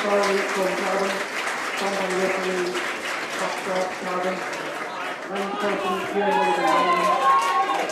Farrelly from Cavan, stand by referee, Backstop, Cavan, 9-13, Kieran Mulligan, Monaghan,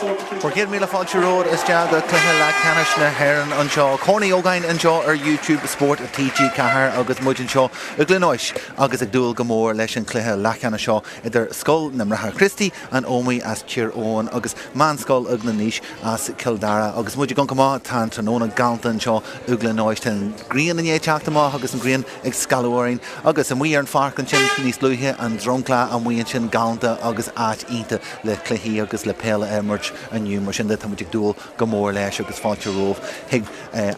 Bhur gcéad míle fáilte romhat isteach go cluiche leathcheannais na hÉireann anseo. Corn Uí Ógáin anseo ar YouTube Sport TG4 agus muid anseo i gCluain Eois agus ag dúil go mór leis an chluiche leathcheannais seo idir Scoil na mBráithre Críostaí, An Ómaigh as Tír Eoghain agus Meánscoil Eoghan na nDéise as Cill Dara. Agus muid ag amharc amach, tá an tráthnóna galánta anseo i gCluain Eois. Tá an ghrian i ndiaidh teacht amach agus an ghrian ag scaladh orainn. Agus amuigh ar an pháirc ansin níos luaithe, an dromchla amuigh ansin galánta agus áit iontach le cluichí agus le peil a imirt inniu. Mar sin de, tá muid ag dúil go mór leis agus fáilte romhaibh chuig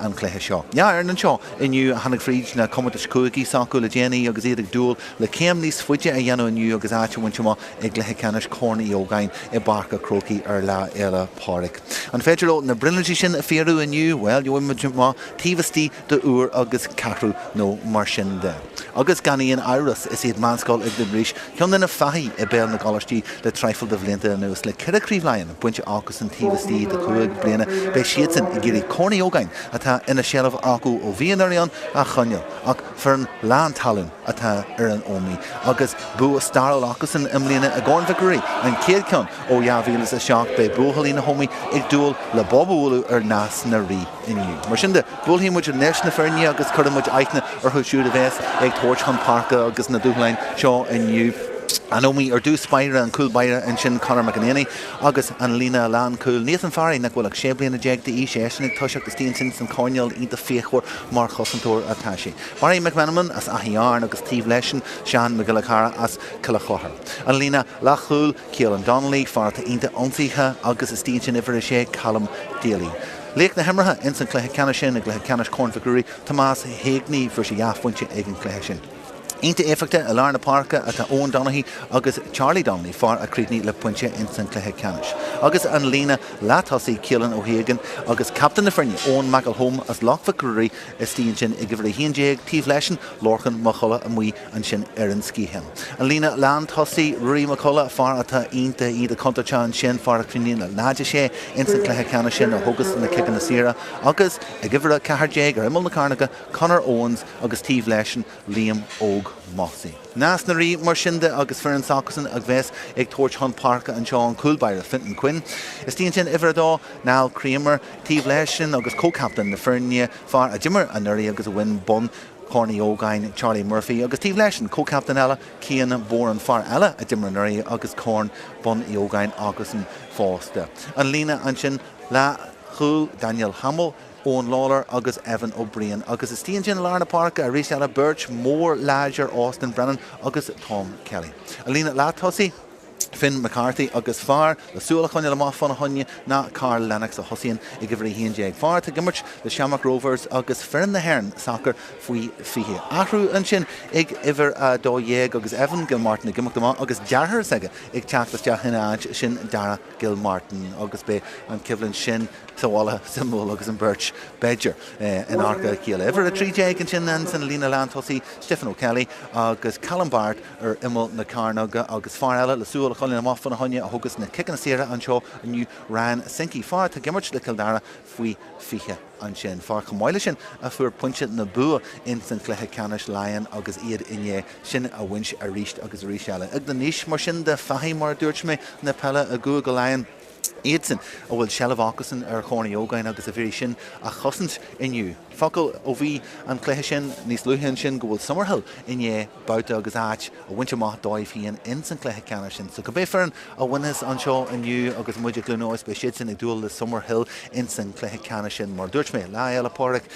an chluiche seo. Dhá fhoireann anseo inniu a tháinig fríd na comórtais cúigí s'acu le déanaí agus iad ag dúil le céim níos faide a dhéanamh inniu agus áit a bhaint amach i gcluiche ceannais Chorn Uí Ógáin i bPáirc a' Chrócaigh ar Lá Fhéile Pádraig. An féidir leo na brionglóidí sin a fíorú inniu? Bhuel, gheobhaidh muid amach taobh istigh de uair agus ceathrú nó mar sin de. Agus gan aon amhras, is iad Meánscoil Eoghan na nDrís ceann de na fathaigh i bpeil na gcoláistí le traidhfil de bhlianta anuas. Le ceithre Chraobh Laighean bainte acusan taobh istigh de chúig bliana, beidh siadsan ag iarraidh Corn Uí Ógáin, atá ina seilbh acu ó bhí anuraidh ann, a choinneáil. Ach foireann lán talún atá ar an Ómaigh agus bua stairiúil acusan i mbliana i gCorn Mhic Ruairí, an chéad cheann ó 2007. Beidh buachaillí na hÓmaí ag dúil le bob a bhualadh ar Nás na Rí inniu. Mar sin de, buailfidh muid leis na foirne agus cuirfidh muid aithne orthu siúd a bheas ag tabhairt chun páirce agus na dúshláin seo inniu. An Ómaigh ar dtús báire, an cúl báire ansin Conor McEnaney agus an líne lánchúil Nathan Farry nach bhfuil ach 16 bliana d'aois, eisean ag toiseacht istigh ansin san choirnéal iontach fíochmhar mar chosantóir atá sé. Barry McMenamin as Achadh Árann agus taobh leisean Seán Mac Giolla Chearra as Cill Chothar. An líne leathchúil Keelan Donnelly, fear atá iontach ionsaithe agus istigh ansin uimhir 6 Callum Daly. Laoch na himeartha ins an chluiche ceannais sin, i gcluiche ceannais Chorn Mhic Ruairí, Tomás Heagney, fuair sé dhá phointe ag an chluiche sin. Iontach éifeachtach i lár na páirce atá Eoin Donaghy agus Charlie Donnelly, fear a chríochnaigh le pointe ins an chluiche ceannais. Agus an líne leath-tosaigh Keelan O'Hagan agus captaen na foirne Eoin McElholm as Loch Mhic Ruairí istigh ansin ag uimhir 11, taobh leisean Lorcan Mac Colla amuigh ansin ar an sciathán. An líne lántosaigh, Ruairí Mac Colla, fear atá iontach, iontach contúirteach ansin, fear a chríochnaigh le 0-6 ins an chluiche ceannais sin a thógas na ciceanna saora, agus ag uimhir 14 ar imeall na cearnóige, Conor Owens agus taobh leisean, Liam Óg Mossey. Nás na Rí mar sin de agus foireann s'acusan a bheas ag tabhairt chun páirce anseo, an cúl báire Fintan Quinn. Istigh ansin uimhir 2, Niall Creamer, taobh leisean agus comhchaptaen na foirne, fear a d'imir anuraidh agus a bhain bonn Chorn Uí Ógáin, Charlie Murphy, agus taobh leisean, comhchaptaen eile, Cian Boran, fear eile a d'imir anuraidh agus Corn Bonn Uí Ógáin acusan fosta. An líne ansin, leath-chúl, Daniel Hamill, Eoin Lawlor agus Evan O'Brien. Agus istigh ansin i lár na páirce arís eile, beirt mhór láidir, Austin Brennan agus Tom Kelly. An líne leath-tosaigh, Finn McCarthy agus fear le súil a choinneáil amach fána choinne ná Karl Lennox a thosaíonn ag uimhir 11. Fear atá ag imirt le Shamrock Rovers agus foireann na hÉireann sacair faoi 20. Athrú ansin ag uimhir 12 agus Evan Gilmartin ag imeacht amach agus deartháir s'aige ag teacht isteach ina áit, sin Dara Gilmartin agus beidh an choimhlint sin sa bhaile suimiúil agus an bheirt, b'fhéidir, in adharca a chéile. Uimhir 13 ansin san líne lántosaigh, Stephen O'Kelly agus Callum Barrett ar imeall na cearnóige agus fear eile le súil a choinneáil amach fána choinne a thógas na ciceanna saora anseo inniu, Ryan Sinke, fear atá ag imirt le Cill Dara faoi 20 ansin. Fear chomh maith leis sin a fuair pointe na bua ins an chluiche ceannais Laighean agus iad i ndiaidh sin a bhaint arís agus arís eile. Ag na nDéise mar sin de, fathaigh mar a dúirt mé, na peile i gCúige Laighean. Iadsan a bhfuil seilbh acusan ar Chorn Uí Ógáin agus a b'iarraidh sin a chosaint inniu. Focal ó bhí an cluiche sin níos luaithe ansin go bhfuil Summerhill i ndiaidh babhta agus áit a bhaint amach dóibh féin ins an chluiche ceannais sin. So cibé foireann a bhainfeas anseo inniu agus muid i gCluain Eois beidh siadsan ag dúil le Summerhill ins an chluiche ceannais sin. Mar a dúirt mé, Lá Fhéile Pádraig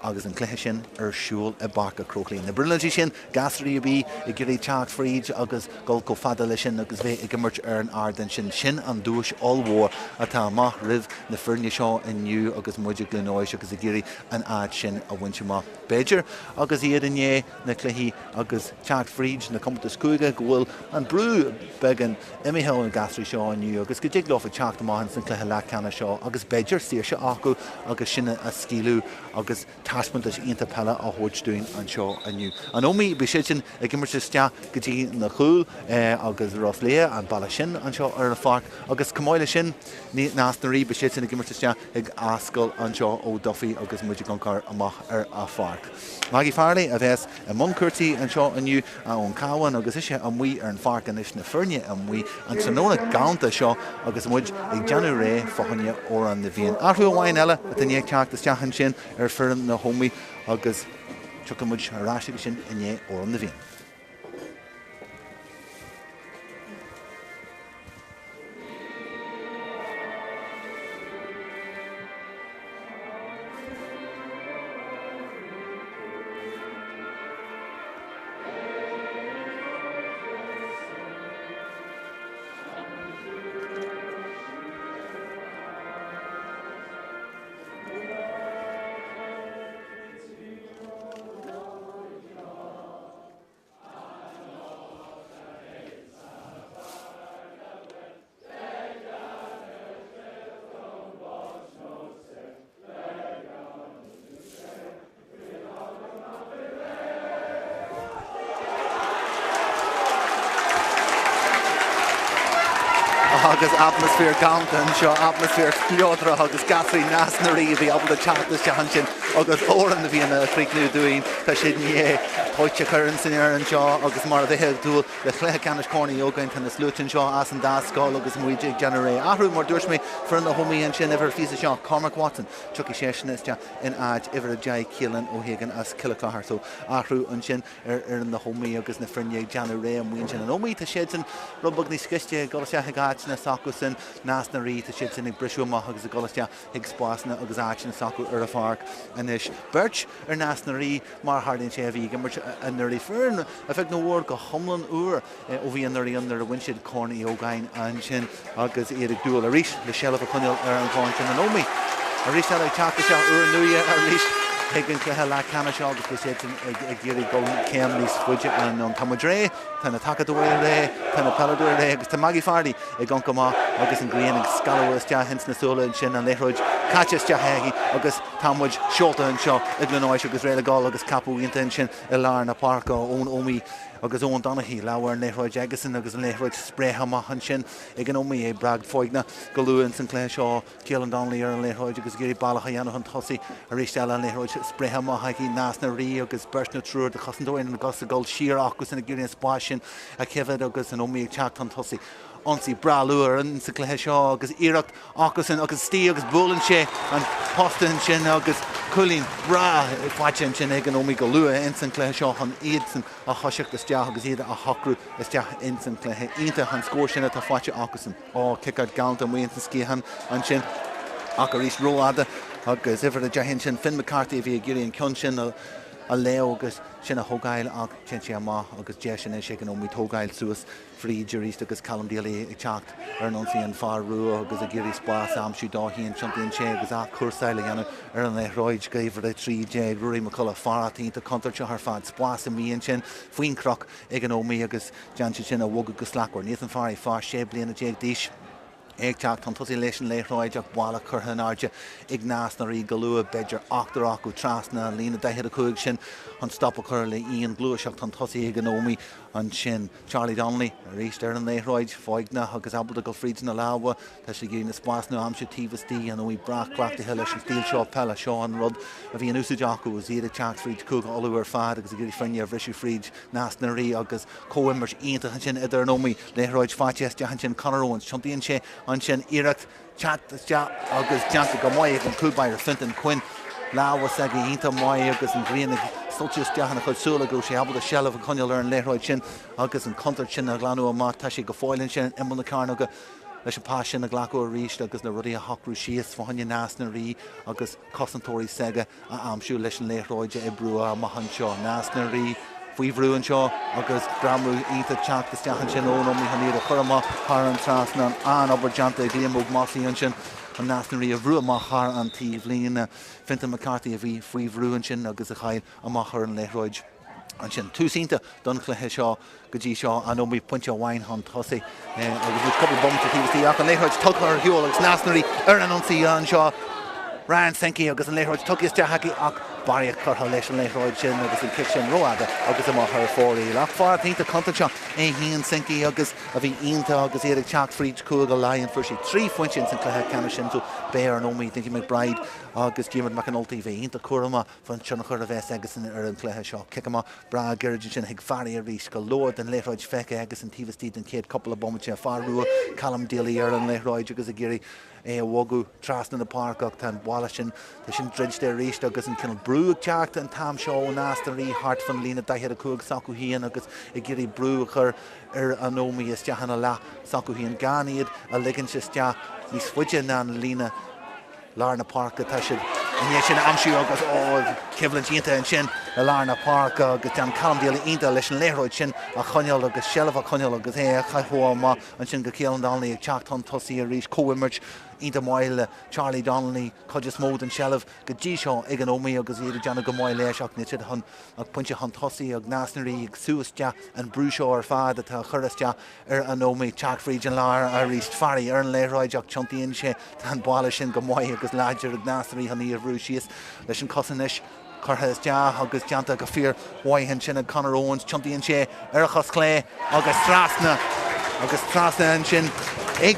agus an cluiche sin ar siúl i bPáirc a' Chrócaigh. Na brionglóidí sin, gasraí a bhí ag iarraidh teacht fríd agus dul chomh fada leis sin agus bheith ag imirt ar an ardán sin. Sin an duais ollmhór atá amach roimh na foirne seo inniu agus muid i gCluain Eois agus ag iarraidh an áit sin a bhaint amach. B'fhéidir agus iad i ndiaidh na cluichí agus teacht fríd na comórtais cúige go bhfuil an brú beagán imithe ó na gasraí seo inniu agus go dtig leofa teacht amach ins an cluiche leathcheannais seo agus b'fhéidir saoirse acu agus sin a scaoileadh agus taispeántas iontach peile á thabhairt dúinn anseo inniu. An Ómaigh, beidh siadsan ag imirt isteach go dtí na cúil agus Ros Lao, an bealach sin anseo ar an pháirc agus. Chomh maith leis sin, Nás na Rí, beidh siadsan ag imirt isteach ag Ascaill anseo O'Duffy agus muid ag amharc amach ar a' pháirc. Maggie Farrelly a bheas i mbun cúrsaí anseo inniu ón Cabhán agus ise amuigh ar an pháirc anois, na foirne amuigh an tráthnóna galánta seo agus muid ag déanamh réidh fá choinne Amhrán na bhFiann. Athrú amháin eile atá i ndiaidh teacht isteach ansin ar foireann na hÓmaí agus tiocfaidh muid ar ais aige sin i ndiaidh Amhrán na bhFiann. Agus atmaisféar galánta anseo, atmaisféar spleodrach agus gasraí Nás na Rí a bhí ábalta teacht isteach ansin agus Amhrán na bhFiann a chríochnú dúinn. Tá siad i ndiaidh toit a chur san aer anseo agus mar a bheifeá ag dúil le cluiche ceannais Chorn Uí Ógáin, tá na sluaite anseo as an dá scoil agus muid ag déanamh réidh. Athrú, mar dúirt mé, foireann na hÓmaí ansin, uimhir 27, Cormac Watson, tiocfaidh seisean isteach in áit uimhir 10, Keelan O'Hagan as Cill a' Chlochair. So, athrú ansin ar fhoireann na hÓmaí agus na foirne ag déanamh réidh amuigh ansin. An Ómaí, tá siadsan rud beag níos cliste ag dul isteach ag áiteanna s'acusan. Nás na Rí, tá siadsan ag briseadh amach agus ag dul isteach chuig spásanna agus áiteanna s'acu ar an pháirc anois. Beirt ar Nás na Rí, mar a tharlaíonn sé, a bhí ag imirt anuraidh. Foireann a bheag nó mhór go hiomlán úr ó bhí anuraidh ann nuair a bhain siad Corn Uí Ógáin ansin agus iad ag dúil arís le seilbh a choinneáil ar an chorn sin. An Ómaigh arís eile ag teacht isteach úrnua arís chuig an chluiche leathcheannais seo agus beidh siadsan ag iarraidh dul céim níos faide anonn. Tá muid réidh, tá na tacadóirí réidh, tá na peileadóirí réidh agus tá Maggie Farley ag amharc amach agus an ghrian ag scaladh isteach ins na súile ansin, an liathróid caite isteach aici agus tá muid seolta anseo i gCluain Eois agus réidh le gabháil agus ceapadh iontach ansin i lár na páirce ón Ómaigh agus Eoin Donaghy, lámh ar an liathróid aigesan agus an liathróid spréithe amach ansin ag an Ómaigh, é breá foighneach go luath ins an cluiche seo. Keelan Donnelly ar an liathróid agus ag iarraidh bealach a dhéanamh chun tosaigh arís eile, an liathróid spréithe amach ag Nás na Rí agus beirt nó triúr de chosantóirí na gcos ag dul siar acusan ag iarraidh an spás sin a choimhéad agus an Ómaigh ag teacht chun tosaigh. Ionsaí breá luath ins an cluiche seo agus iarracht acusan agus istigh agus buaileann sé an posta ansin agus cúilín breá faighte ansin ag an Ómaigh go luath ins an cluiche seo chun iadsan a thoiseacht isteach agus iad a shocrú isteach ins an cluiche. Iontach an scór sin atá faighte acusan. Ó, ciceáil galánta amuigh ins an sciathán ansin ach arís rófhada agus uimhir 10 ansin Finn McCarthy a bhí ag iarraidh an ceann sin a léamh agus sin a thógáil ach téann sé amach agus deis anois ag an Ómaigh tógáil suas fríd arís agus Callum Daly ag teacht ar an ionsaí, an fear rua agus ag iarraidh spás a aimsiú dó féin. Tiontaíonn sé agus athchúrsáil a dhéanamh ar an liathróid go uimhir 13, Ruairí McCullough, fear atá iontach contúirteach ar fad. Spás amuigh ansin faoin chnoc ag an Ómaigh agus déanann siad sin a bhogadh go slachtmhar. Nathan Farry, fear 16 bliana d'aois, é ag teacht chun tosaigh leis an liathróid ach buille curtha in airde ag Nás na Rí go luath, b'fhéidir ochtar acu trasna an líne 45 sin chun stop a chur le haon ghluaiseacht chun tosaigh ag an Ómaigh ansin. Charlie Donnelly arís ar an liathróid, foighneach agus ábalta dul fríd na lámha. Tá sé ag iarraidh na spásanna a aimsiú taobh istigh. An Ómaigh breá cleachtaithe leis an stíl seo peile. Seo an rud a bhí in úsáid acu agus iad ag teacht fríd Chúige Uladh ar fad agus ag iarraidh foirne a bhriseadh fríd Nás na Rí agus comhimirt iontach ansin idir an Ómaigh. Liathróid faighte isteach ansin Conor Owens. Tiontaíonn sé ansin iarracht teacht isteach agus déanta go maith ag an cúl báire Fintan Quinn. Lámha s'aige iontach maith agus an ghrian ag soilsiú isteach ina chuid súl go raibh sé ábalta seilbh a choinneáil ar an liathróid sin agus an chontúirt sin a ghlanadh amach. Tá sé go fóill ansin in imeall na cearnóige leis an pas sin a ghlacadh arís agus na rudaí a shocrú síos fá choinne Nás na Rí agus cosantóirí s'aige a aimsiú leis an liathróid a oibriú amach anseo. Nás na Rí faoi bhrú anseo agus greamú iontach teacht isteach ansin ón Ómaigh chun iad a chur amach thar an trasnán. An-obair déanta ag Liam Óg Mosley ansin chun Nás na Rí a bhrú amach thar an taobhlíne. Fintan McCarthy a bhí faoi bhrú ansin agus a chaill amach ar an liathróid ansin. Tús iontach don chluiche seo go dtí seo, an Ómaigh pointe amháin chun tosaigh agus muid cúpla bomaite taobh istigh ach an liathróid tugtha ar shiúl agus Nás na Rí ar an ionsaí anseo. Ryan Sankey agus an liathróid tugtha isteach aici ach barraíocht curtha leis an liathróid sin agus an cic sin rófhada agus amach ar fóraoil. Ach fear iontach contúirteach é féin Sankey agus a bhí iontach agus iad ag teacht fríd Chúige Laighean. Fuair sé 3 phointe ins an cluiche ceannais sin so beidh ar an Ómaigh, Dinky McBride agus Diarmuid McAnulty bheith iontach cúramach fán tionchar a bheas aigesan ar an chluiche seo. Cic amach breá gairid ansin chuig Farry arís. Go leor den liathróid feicthe aigesan taobh istigh den chéad cúpla bomaite. Fear rua Callum Daly ar an liathróid agus ag iarraidh é a bhogadh trasna na páirce ach tá an baile sin, tá sin druidte arís agus an cineál brú ag teacht an t-am seo ó Nás na Rí thart fan líne 45 s'acu féin agus ag iarraidh brú a chur ar an Ómaigh isteach ina leath s'acu féin gan iad a ligint isteach níos faide ná an líne lár na páirce. Tá siad i ndiaidh sin a aimsiú agus ó, coimhlint iontach ansin i lár na páirce agus déanann Callum Daly iontach leis an liathróid sin a choinneáil agus seilbh a choinneáil agus é a chaitheamh amach. Ansin go Kealan Donnelly ag teacht chun tosaigh arís. Comhimirt iontach maith le Charlie Donnelly, cuid is mó den tseilbh go dtí seo ag an Ómaigh agus iad ag déanamh go maith leis ach níl siad chun ach pointe chun tosaigh ag Nás na Rí ag sú isteach an brú seo ar fad atá á chur isteach ar an Ómaigh. Teacht fríd an lár arís. Farry ar an liathróid ach tiontaíonn sé. Tá an baile sin go maith agus láidir ag Nás na Rí chun í a bhrú síos leis an cos anois. Curtha isteach agus déanta go fíor mhaith ansin ag Conor Owens. Tiontaíonn sé ar a chos chlé agus trasna agus trasna ansin ag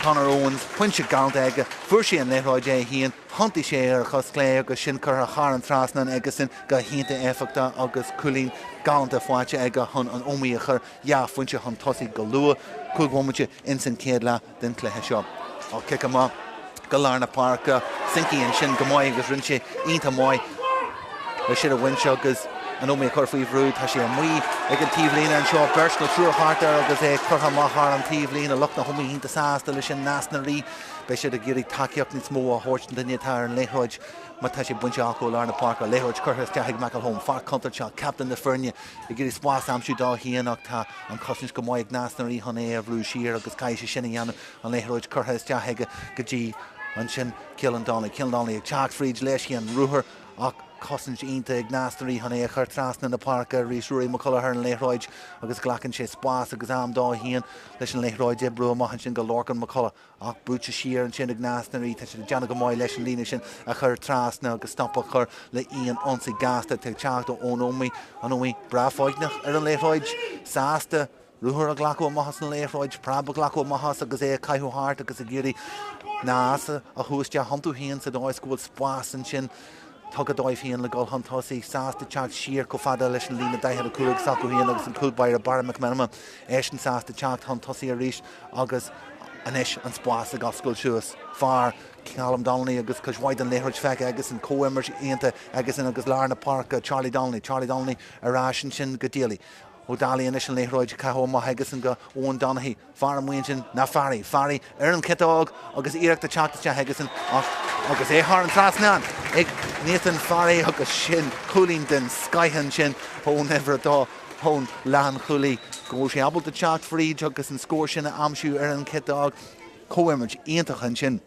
Conor Owens. Pointe galánta aige. Fuair sé an liathróid é féin. Thiontaigh sé ar a chos chlé agus sin curtha thar an trasnán aigesan go hiontach éifeachtach agus cúilín galánta faighte aige chun an Ómaigh a chur dhá phointe chun tosaigh go luath. 5 bhomaite ins an chéad leath. den chluiche seo. Á cic amach go lár na páirce, Sankey ansin go maith agus rinne sé iontach maith leis sin a bhaint agus an Ómaigh a chur faoi bhrú. Tá sé amuigh ag an taobhlíne anseo, beirt nó triúr thart air agus é curtha amach thar an taobhlíne. Lucht na hÓmaí iontach sásta leis sin. Nás na Rí, beidh siad ag iarraidh tacaíocht níos mó a thabhairt don duine atá ar an liathróid má tá sé bainte acu i lár na páirce. Liathróid curtha isteach ag McElholm, fear contúirteach, captaen na foirne, ag iarraidh spás a aimsiú dó féin ach tá an chosaint go maith ag Nás na Rí chun é a bhrú siar agus caithfidh sé sin a dhéanamh. An liathróid curtha isteach aige go dtí ansin Kealan Donnelly. Kealan Donnelly ag teacht fríd leis féin, ruathar ach cosaint iontach ag Nás na Rí chun é a chur trasna na páirce arís. Ruairí McCullough ar an liathróid agus glacann sé spás agus am dó féin leis an liathróid a oibriú amach ansin go Lorcan McCullough. Ach brúite siar ansin ag Nás na Rí, tá siad ag déanamh go maith leis an líne sin a chur trasna agus stop a chur le haon ionsaí gasta atá ag teacht ón Ómaigh. An Ómaigh breá foighneach ar an liathróid, sásta ruathar a ghlacadh amach as an liathróid, preab a ghlacadh amach as agus é a chaitheamh thart agus ag iarraidh Nás a shú isteach iontu féin sa dóigh is go bhfuil spás ansin tugtha dóibh féin le dul chun tosaigh, sásta teacht siar chomh fada leis an líne 45 s'acu féin agus an cúl báire Barra McMenamin, eisean sásta teacht chun tosaigh arís agus anois an spás ag oscailt suas. Fear Callum Donnelly agus cuid mhaith den liathróid feicthe aigesan, comhimirt iontach aigesan agus lár na páirce Charlie Donnelly, Charlie Donnelly ar ais ansin go Daly. Ó Dálaigh anois an liathróid caitheamh amach aigesan go Eoin Donaghy. Fear amuigh ansin ná Farry. Farry ar an chiotóg agus iarracht ag teacht isteach aigesan ach agus é thar an trasnán ag Nathan Farry agus sin cúilín den scoith ansin ón uimhir 2 ón lánchúlaí go bhfuil sé ábalta teacht fríd agus an scór sin a aimsiú ar an chiotóg. Comhimirt iontach ansin.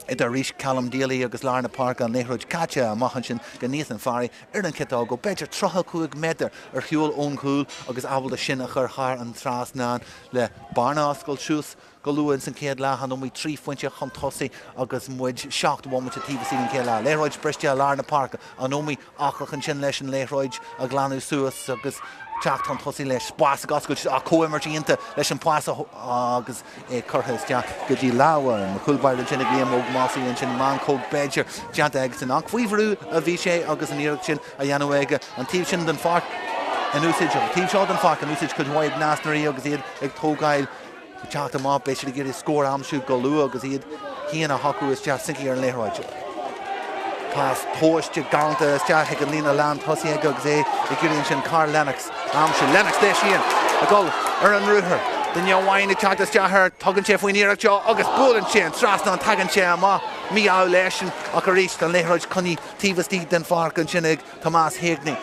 Idir arís Callum Daly agus lár na páirce, an liathróid caite amach ansin go Nathan Farry ar an chiotóg ó b'fhéidir 35 méadar ar shiúl ón chúl agus ábalta sin a chur thar an trasnán le bearna a oscailt suas go luath ins an chéad leath. An Ómaigh 3 phointe chun tosaigh agus muid 7 bhomaite taobh istigh den chéad leath. Liathróid briste i lár na páirce. An Ómaigh ocrach ansin leis an liathróid a ghlanadh suas agus teacht chun tosaigh leis. Spás ag oscailt ach comhimirt iontach leis an pas agus é curtha isteach go dtí lámha an chúl báire ansin ag Liam Óg Mossey ansin. Meancóg b'fhéidir déanta aigesan ach faoi bhrú a bhí sé agus an iarracht sin á dhéanamh aige. An taobh sin den pháirc in úsáid, an taobh seo den pháirc in úsáid cuid mhaith ag Nás na Rí agus iad ag tógáil Ag teacht amach, beidh siad ag iarraidh scór a aimsiú go luath agus iad féin a shocrú isteach. Sankey ar an liathróid. Pas tomhaiste galánta isteach ag an líne lán tosaigh aige agus é ag iarraidh ansin Karl Lennox a aimsiú. Lennox leis féin ag dul ar an ruathar. Duine amháin ag teacht isteach air. Tugann sé faoin iarracht seo agus buaileann sé an trasnán. Tagann sé amach. Mí-ádh leisean ach arís an liathróid coinnithe taobh istigh den pháirc ansin ag Tomás Heagney.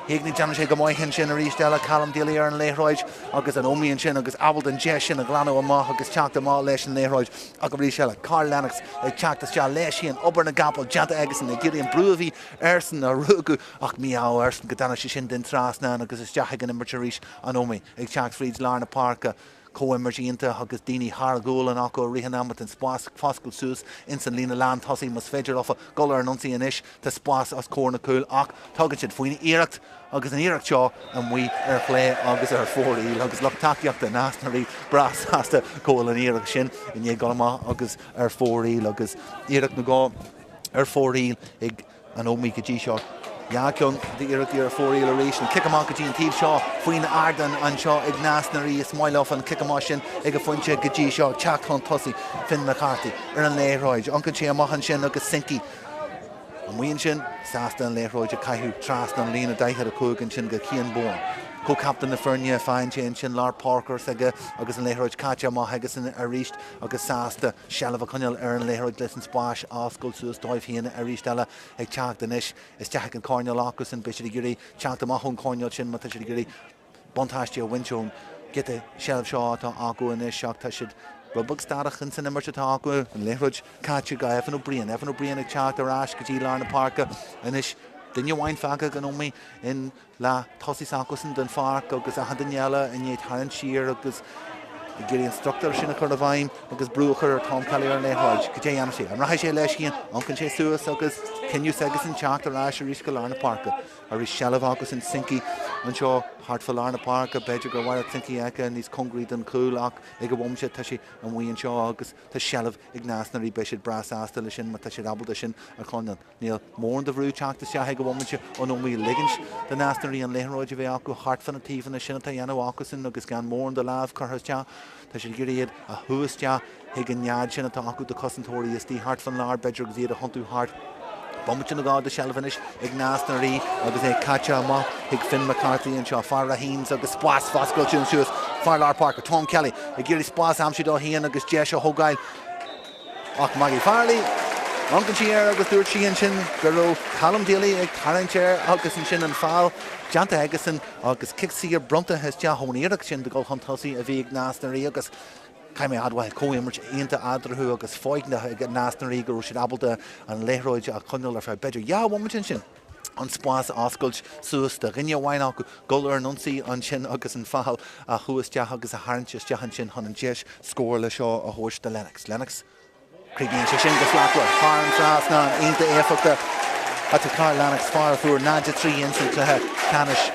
Heagney, déanann sé go maith ansin arís eile. Callum Daly ar an liathróid agus an Ómaigh ansin agus ábalta an deis sin a ghlanadh amach agus teacht amach leis an liathróid. Ach arís eile, Karl Lennox ag teacht isteach leis féin, obair na gcapall déanta aigesan ag iarraidh an brú a bhí airsean a ruaigeadh ach mí-ádh airsean go dtáinig sé sin den trasnán agus isteach ag an imirt arís an Ómaigh ag teacht fríd lár na páirce. Comhimirt iontach agus daoine thar a ghualainn acu i rith an ama. Tá an spás ag foscailt suas ins an líne lán tosaigh. Más féidir leofa dul ar an ionsaí anois tá spás os comhair na cúil ach tugann siad faoin iarracht agus an iarracht seo amuigh ar chlé agus ar fóraoil agus lucht tacaíochta Nás na Rí breá sásta go bhfuil an iarracht sin i ndiaidh dul amach agus ar fóraoil agus iarracht nó dhó ar fóraoil ag an Ómaigh go dtí seo. Dhá cheann d'iarrachtaí ar fóraoil arís. An cic amach go dtí an taobh seo faoin ardán anseo ag Nás na Rí. Is maith leofa an cic amach sin ag an phointe go dtí seo. Teacht chun tosaigh Finn McCarthy ar an liathróid. Amharcann sé amach ansin agus Sinky amuigh ansin sásta an liathróid a chaitheamh trasna an líne 45 ansin go Cian Bourne. Comhchaptaen na foirne, faigheann sé ansin lár páirce s'aige agus an liathróid caite amach aigesan arís agus sásta seilbh a choinneáil ar an liathróid leis an spás a oscailt suas dóibh féin arís eile ag teacht anois isteach ag an choirnéal acusan. Beidh siad ag iarraidh teacht amach ón choirnéal sin má tá siad ag iarraidh buntáiste a bhaint ón giota seilbh seo atá acu anois ach tá siad rud beag stadach ins an imirt atá acu. An liathróid caite go Evan O'Brien. Evan O'Brien ag teacht ar ais go dtí lár na páirce anois. Duine amháin fágtha ag an Ómaigh in leath tosaigh s'acusan den pháirc agus achan duine eile i ndiaidh tarraingt siar agus ag iarraidh an struchtúr sin a chur i bhfeidhm agus brú a chur ar Tom Kelly ar an liathróid. Cad é a dhéanfaidh sé? An rachaidh sé leis féin? Amharcann sé suas agus cinneadh s'aigesan teacht ar ais arís go lár na páirce. Arís seilbh acusan Sinky anseo thart fá lár na páirce. B'fhéidir gur mhaith leat Sinky a fheiceáil níos cóngaraí don chúl ach ag an bhomaite tá sé amuigh anseo agus tá seilbh ag Nás na Rí. Beidh siad breá sásta leis sin má tá siad ábalta sin a choinneáil. Níl mórán de bhrú teacht isteach ag an bhomaite ón Ómaigh ligint do Nás na Rí an liathróid a bheith acu thart fá na taobhanna sin atá á dhéanamh acusan agus gan mórán de lámh curtha isteach. Tá siad ag iarraidh iad a shú isteach chuig an nead sin atá acu de chosantóirí istigh thart fan lár b'fhéidir agus iad a thiontú thart. Bomaite nó dhó de sheilbh anois ag Nás na Rí agus é caite amach chuig Finn McCarthy anseo, fear Raheens agus spás foscailte suas, fear lár páirce Tom Kelly ag iarraidh spás a aimsiú dó féin agus deis a thógáil. Ach Maggie Farrelly, amharcann sí air agus dúirt sí ansin go raibh Callum Daly ag tarraingt air agus ansin an feall déanta aigesan agus cic saor bronnta isteach ón iarracht sin de dhul chun tosaigh a bhí ag Nás na Rí agus caithfidh mé a admháil, comhimirt iontach eatarthu agus foighneach ag Nás na Rí go raibh siad ábalta an liathróid a choinneáil ar feadh b'fhéidir dhá bhomaite ansin. an spás a oscailt suas do dhuine amháin acu dul ar an ionsaí ansin agus an feall a shú isteach agus a tharraingt isteach ansin chun an deis scórála seo a thabhairt do Lennox. Lennox, críochnaíonn sé sin go slachtmhar thar an trasnán, iontach éifeachtach atá Karl Lennox, fear a fuair 0-3 ins an cluiche ceannais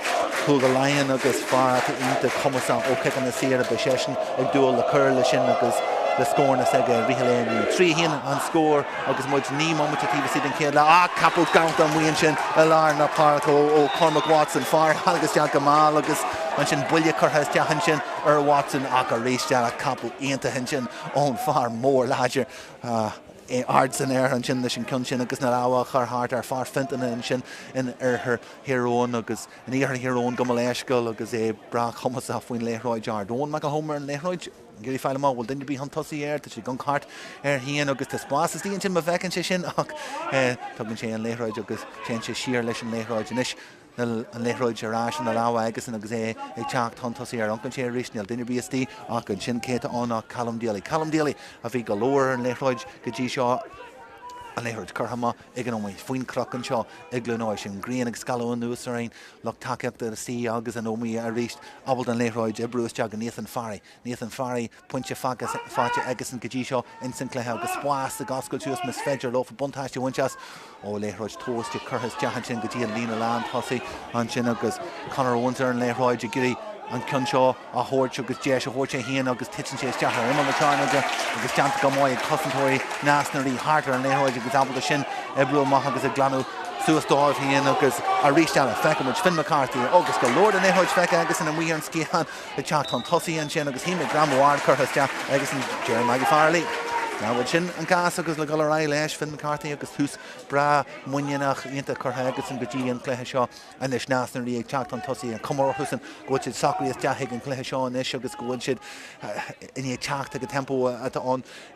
Chúige Laighean agus fear atá iontach cumasach ó chiceanna saora, beidh seisean ag dúil le cur leis sin agus le scóranna s'aige i rith an lae inniu. 3-1 an scór. Agus muid 9 mbomaite taobh istigh den chéad leath, ach capall gallta amuigh ansin i lár na páirce ó Cormac Watson, fear a tháinig isteach go mall agus ansin buille curtha isteach ansin ar Watson ach arís eile capall iontach ansin ón fear mór láidir ard san aer ansin leis an ceann sin agus na lámha a chur thart ar fear Fintona ansin in oirthear Thír Eoghain agus in iarthar Thír Eoghain gabh mo leithscéal agus é breá cumasach faoin liathróid ard. Eoin McElholm ar an liathróid. Ag iarraidh fáil amach bhfuil duine ar bith chun tosaigh air, tá sé ag amharc thart air féin agus tá spás istigh ansin má bhfeiceann sé sin ach tugann sé an liathróid agus téann sé siar leis an liathróid anois. Níl an liathróid ar ais ina lámha aigesan agus é ag teacht chun tosaigh air. Amharcann sé arís, níl duine ar bith istigh ach ansin cé atá ann ach Callum Daly. Callum Daly a bhí go leor ar an liathróid go dtí seo, an liathróid curtha amach ag an Ómaigh faoin chnoc anseo i gCluain Eois. An ghrian ag scaladh anuas orainn, lucht tacaíochta istigh agus an Ómaigh arís ábalta an liathróid a oibriú isteach go Nathan Farry. Nathan Farry, pointe faighte aigesan go dtí seo ins an cluiche agus spás ag oscailt suas más féidir leo buntáiste a bhaint as. Ó liathróid tomhaiste curtha isteach ansin go dtí an líne lán tosaigh ansin agus Conor Owens ar an liathróid ag iarraidh an ceann seo a thabhairt agus deis a thabhairt é féin agus titeann sé isteach ar imeall na cearnóige agus déanta go maith ag cosantóirí Nás na Rí thart ar an liathróid agus ábalta sin oibriú amach agus ag glanadh suas dóibh féin agus arís eile feiceann muid Finn McCarthy agus go leor den liathróid feicthe aigesan amuigh ar an sciathán ag teacht chun tosaigh ansin agus shíl mé greamú ard curtha isteach aigesan deir Maggie Farrelly. Nach bhfuil sin an cás agus le dul ar aghaidh leis Finn McCarthy agus tús breá muiníneach iontach curtha aigesan go dtí an cluiche seo. Anois Nás na Rí ag teacht chun tosaigh, an cuma orthusan go bhfuil siad socraithe isteach ag an chluiche seo anois agus go bhfuil siad i ndiaidh teacht ag an tempo atá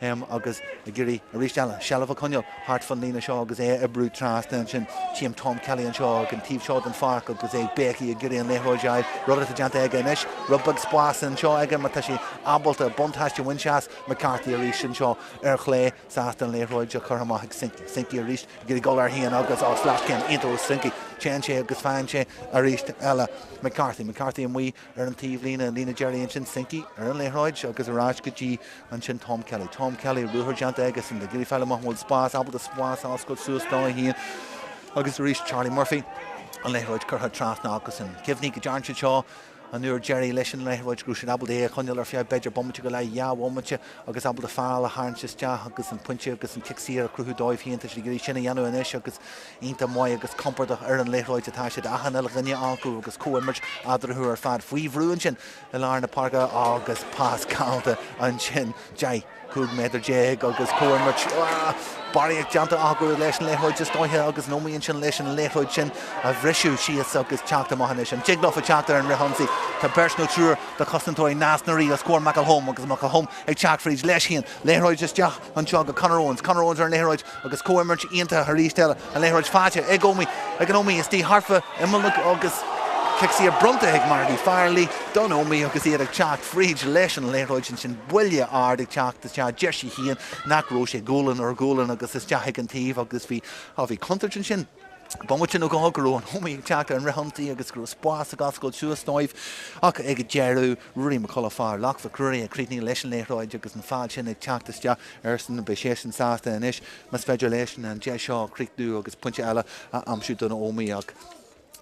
ann agus ag iarraidh arís eile seilbh a choinneáil thart fan líne seo agus é a oibriú trasna ansin. Tchím Tom Kelly anseo ag an taobh seo den pháirc agus é ag béicigh ag iarraidh an liathróid a fháil, rud atá déanta aige anois. Rud beag spáis anseo aige má tá sé ábalta buntáiste a bhaint as McCarthy arís anseo. ar chlé, sásta an liathróid a chur amach ag Sinky. Sinky arís ag iarraidh dul air féin agus á sleaschéim iontach ó Sinky. Téann sé agus faigheann sé arís eile McCarthy. McCarthy amuigh ar an taobhlíne, an líne deiridh ansin, Sinky ar an liathróid agus ar ais go dtí ansin Tom Kelly. Tom Kelly, ruathar déanta aigesan, ag iarraidh fáil amach an bhfuil spás, ábalta spás a oscailt suas dó féin agus arís Charlie Murphy, an liathróid curtha trasna acusan. Cuimhnigh go dtearn siad seo an uair deiridh leis an liathróid go raibh siad ábalta é a choinneáil ar feadh b'fhéidir bomaite go leith, dhá bhomaite agus ábalta feall a tharraingt isteach agus an pointe agus an cic saor a chruthú dóibh féin. Tá siad ag iarraidh sin a dhéanamh anois agus iontach maith agus compordach ar an liathróid atá siad, achan uile dhuine acu agus comhimirt eadarthu ar fad. Faoi bhrú ansin i lár na páirce agus pas galánta ansin. 10, 15 méadar agus comhimirt barraíocht déanta acu leis an liathróid is dóiche agus an Ómaigh ansin leis an liathróid sin a bhriseadh síos agus teacht amach anois. An dtig leofa teacht ar an fhrithionsaí? Tá beirt nó triúr de chosantóirí Nás na Rí os comhair McElholm agus McElholm ag teacht fríd leis féin. Liathróid isteach anseo go Conor Owens. Conor Owens ar an liathróid agus comhimirt iontach arís eile. An liathróid faighte ag Ómaigh, ag an Ómaigh istigh thart fá imeall na agus cic saor bronnta ag Marty Farrelly don Ómaigh agus iad ag teacht fríd leis an liathróid ansin. Buille ard ag teacht isteach. Deir sí féin nach raibh sé gualainn ar ghualainn agus isteach ag an taobh agus bhí, á bhí contúirt ansin. Bomaite nó dhó go raibh an Ómaigh ag teacht ar an fhrithionsaí agus go raibh spás ag oscailt suas dóibh ach ag an deireadh Ruairí McCullough fear Loch Mhic Ruairí a chríochnaigh leis an liathróid agus an feall sin ag teacht isteach airsean. Beidh seisean sásta anois más féidir leis an deis seo a chríochnú agus pointe eile a aimsiú don Ómaigh ach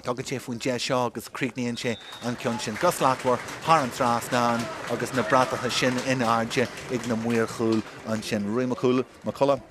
tugann sé faoin deis seo agus críochnaíonn sé an ceann sin go slachtmhar thar an trasnán agus na bratacha sin in airde ag na maoir chúil ansin. Ruairí McCullough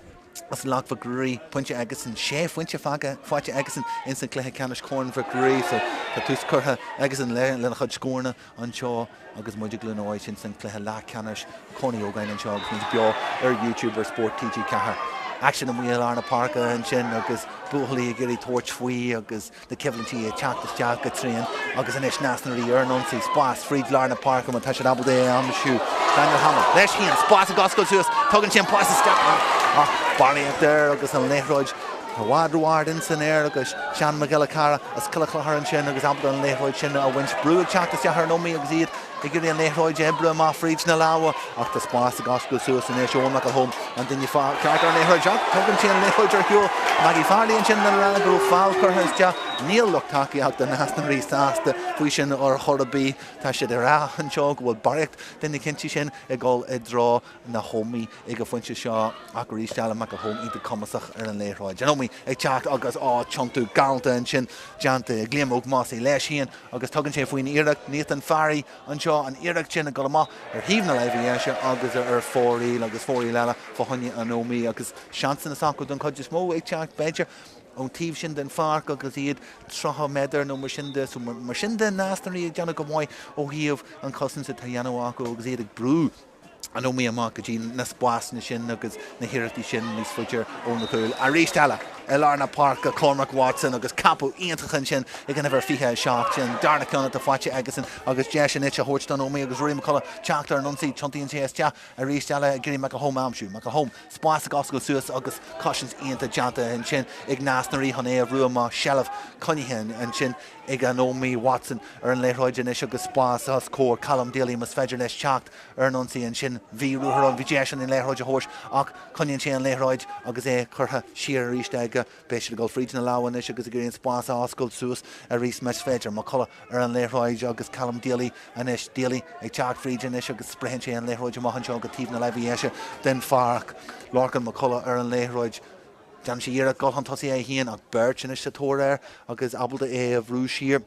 as Loch Mhic Ruairí, pointe aigesan, sé phointe faighte aigesan ins an chluiche ceannais Corn Mhic Ruairí so tá tús curtha aigesan lena chuid scóranna anseo agus muid i gCluain Eois ins an chluiche leathcheannais Corn Uí Ógáin anseo agus muid beo ar YouTube ar Spórt TG4. Aicsean amuigh i lár na páirce ansin agus buachaillí ag iarraidh tabhairt faoi agus na coimhlintí ag teacht isteach go tréan agus anois Nás na Rí ar an ionsaí, spás fríd lár na páirce má tá siad ábalta é a aimsiú. Daniel Hamill leis féin, spás ag oscailt suas, tugann sé an pas isteach ach barraíocht air agus an liathróid i bhfad ró-ard ins an aer agus Seán Mac Giolla Chearra as Cill Chlochair ansin agus ábalta an liathróid sin a bhaint. Brú ag teacht isteach ar an Ómaigh agus iad ag iarraidh an liathróid a oibriú amach fríd na lámha ach tá spás ag oscailt suas anois. Eoin McElholm an duine ceart ar an liathróid ach tugann sé an liathróid ar shiúl. Maggie Farley ansin lena rá go raibh feall curtha isteach. Níl lucht tacaíochta Nás na Rí sásta faoi sin ar chor ar bith. Tá siad ag rá anseo go bhfuil barraíocht de na cinntí sin ag dul i dtreo na hÓmaí ag an phointe seo ach arís eile McElholm iontach cumasach ar an liathróid. An Ómaigh ag teacht agus á tiontú galánta ansin déanta ag Liam Óg Mossey leis féin agus tugann sé faoin iarracht Nathan Farry anseo an iarracht sin ag dul amach ar thaobh na láimhe dheise agus ar fóraoil agus fóraoil eile fá choinne an Ómaigh agus seansanna s'acu don chuid is mó ag teacht b'fhéidir ón taobh sin den pháirc agus iad 30 méadar nó mar sin de. So mar sin de Nás na Rí ag déanamh go maith ó thaobh an chosaint atá dhéanamh acu agus iad ag brú an Ómaigh amach go dtí na spásanna sin agus na hiarrachtaí sin níos faide ó na cúil. Arís eile i lár na páirce Cormac Watson agus capadh iontach ansin ag an uimhir 27 sin, darna ceann atá faighte aigesan agus deis anois a thabhairt don Ómaigh agus Ruairí McCullough teacht ar an ionsaí. Tiontaíonn sé isteach arís eile ag iarraidh McElholm a aimsiú. McElholm, spás ag oscailt suas agus cosaint iontach déanta ansin ag Nás na Rí chun é a bhrú amach. Seilbh coinnithe ansin ag an Ómaigh Watson ar an liathróid anois agus spás os comhair Callum Daly más féidir leis teacht ar an ionsaí ansin. Bhí ruathar ann, bhí deis ann an liathróid a thabhairt ach coinníonn sé an liathróid agus é curtha siar arís aige. Beidh siad ag dul fríd na lámha anois agus ag iarraidh an spás a oscailt suas arís más féidir. McCullough ar an liathróid agus Callum Daly anois. Daly ag teacht fríd anois agus spréann sé an liathróid amach anseo go taobh na láimhe dheise den pháirc. Lorcan McCullough ar an liathróid. Déanann sé iarracht dul chun tosaigh é féin ach beirt anois sa tóir air agus ábalta é a bhrú siar.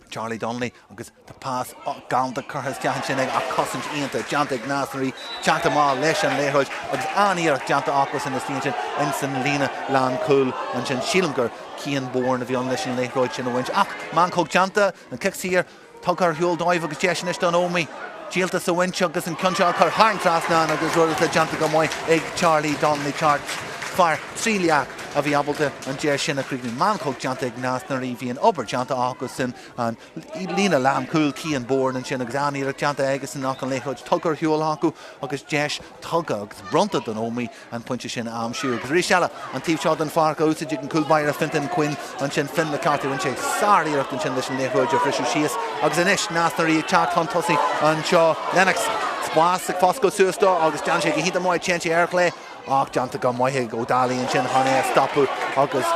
Charlie Donnelly agus tá pas galánta curtha isteach ansin aige ach cosaint iontach déanta ag Nás na Rí teacht amach leis an liathróid agus an-iarracht déanta acusan istigh ansin ins an líne lánchúil ansin. Sílim gur Cian Bourne a bhí ann leis an liathróid sin a bhaint ach meancóg déanta, an cic saor Tugtha ar shiúl dóibh agus deis anois don Ómaigh díoltas a bhaint agus an ceann seo a chur thar an trasnán agus rud atá déanta go maith ag Charlie Donnelly Ceart, fear 3 leac a bhí ábalta an deis sin a chríochnú. Meancóg déanta ag Nás na Rí, bhí an obair déanta acusan, an líne lánchúil, Cian Bourne ansin agus an-iarracht déanta aigesan ach an liathróid tugtha ar shiúl acu agus deis tugtha agus bronnta don Ómaigh an pointe sin a aimsiú. Agus arís eile, an taobh seo den pháirc á úsáid ag an gcúl báire Fintan Quinn ansin, Finn McCarthy, rinne sé sár-iarracht ansin leis an liathróid a bhriseadh síos. Agus anois, Nás na Rí ag teacht chun tosaigh anseo. Lennox. Spás ag foscailt suas dó agus déanann sé go hiontach maith, téann sé ar chlé ach déanta go maith ag Ó Dálaigh ansin chun é a stopadh agus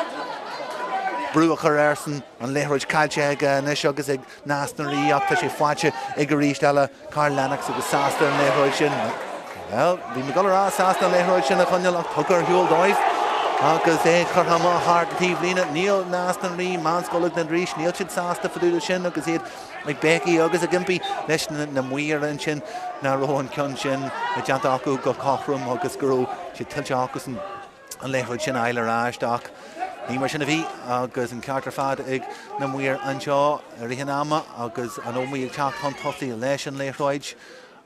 brú a chur airsean. An liathróid caillte aige anois agus ag Nás na Rí ach tá sé faighte ag arís eile Karl Lennox agus sásta an liathróid sin, bhuel, bhí mé ag dul a rá sásta an liathróid sin a choinneáil ach tugtha ar shiúl dóibh agus é curtha amach thar an taobhlíne. Níl Nás na Rí, Meánscoil na nDrís, níl siad sásta fá dtaobh de sin agus iad ag béicigh agus ag impí leis na maoir ansin nach raibh an ceann sin déanta acu go cothrom agus go raibh sé tuillte acusan an liathróid sin a fháil ar ais ach ní mar sin a bhí agus an ceart ar fad ag na maoir anseo i rith an ama agus an Ómaigh ag teacht chun tosaigh leis an liathróid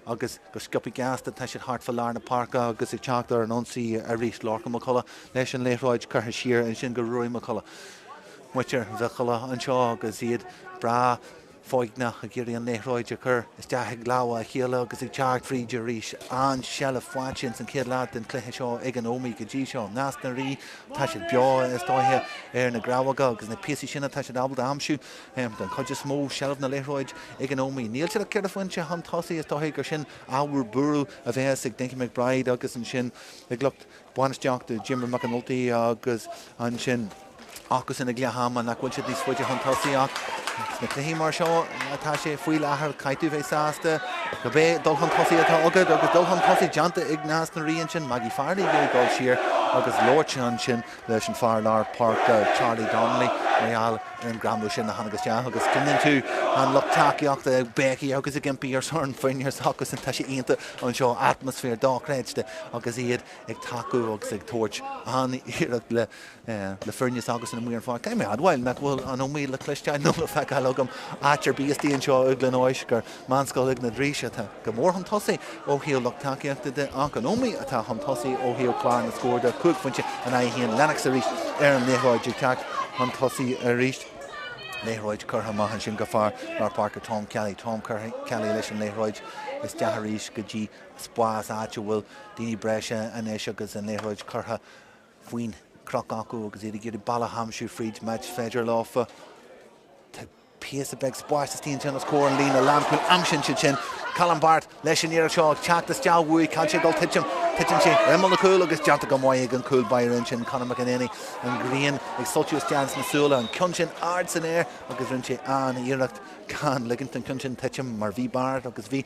agus go sciobtha gasta tá siad thart fá lár na páirce agus ag teacht ar an ionsaí arís. Lorcan McCullough leis an liathróid curtha siar ansin go Ruairí McCullough. Muintir Mhic Colla anseo agus iad breá foighneach ag iarraidh an liathróid a chur isteach i lámha a chéile agus ag teacht fríd arís. An-seilbh faighte ins an chéad leath den chluiche seo ag an Ómaigh go dtí seo. Nás na Rí, tá siad beo is dóiche ar na grabhacha agus na píosaí sin atá siad ábalta a aimsiú. Den chuid is mó, seilbh na liathróid ag an Ómaigh. Níl siad ach ceithre phointe chun tosaigh, is dóiche gur sin ábhar buaireamh a bheas ag Dinky McBride agus ansin ag lucht bainistíochta Jimmy McAnulty agus ansin acusan ag leath ama nach bhfuil siad níos faide chun tosaigh ach sna cluichí mar seo atá sé faoi láthair caithfidh tú bheith sásta cibé dul chun tosaigh atá agat agus dul chun tosaigh déanta ag Nás na Rí ansin Maggie Farrelly ag iarraidh dul siar agus labhairt ansin leis an fear lár páirce Charlie Donnelly mar gheall ar an greamú sin a tháinig isteach agus cluineann tú an lucht tacaíochta ag béicigh agus ag impí ar son foirne s'acusan tá sé iontach anseo atmaisféar dochreidte agus iad ag tacú agus ag tabhairt an-iarracht le le foirne s'acusan amuigh ar an pháirc. Caithfidh mé a admháil nach bhfuil an Ómaigh le cloisteáil nó le feiceáil agam áit ar bith istigh anseo i gCluain Eois gur Meánscoil na nDrís atá go mór chun tosaigh ó thaobh lucht tacaíochta de ach an Ómaigh atá chun tosaigh ó thaobh chlár na scór de, 5 phointe in aghaidh 1. Lennox arís ar an liathróid ag teacht chun tosaigh arís. Liathróid curtha amach ansin go fear lár páirce Tom Kelly. Tom Kelly leis an liathróid isteach arís go dtí spás áit a bhfuil daoine breise anois agus an liathróid curtha faoin chnoc acu agus iad ag iarraidh bealach a aimsiú fríd más féidir leofa. Tá píosa beag spáis istigh ansin os comhair an líne lánchúil. Aimsíonn siad sin. Colin Barrett leis an iarracht seo ag teacht isteach uaidh. Caithfidh sé dul titim. Titeann sé ar imeall na cúl agus déanta go maith ag an cúl báire ansin, Conor McEnany. An ghrian ag soilsiú isteach sna súile. An ceann sin ard san aer agus rinne sé an-iarracht gan ligint an ceann sin titim mar bhí Barrett agus bhí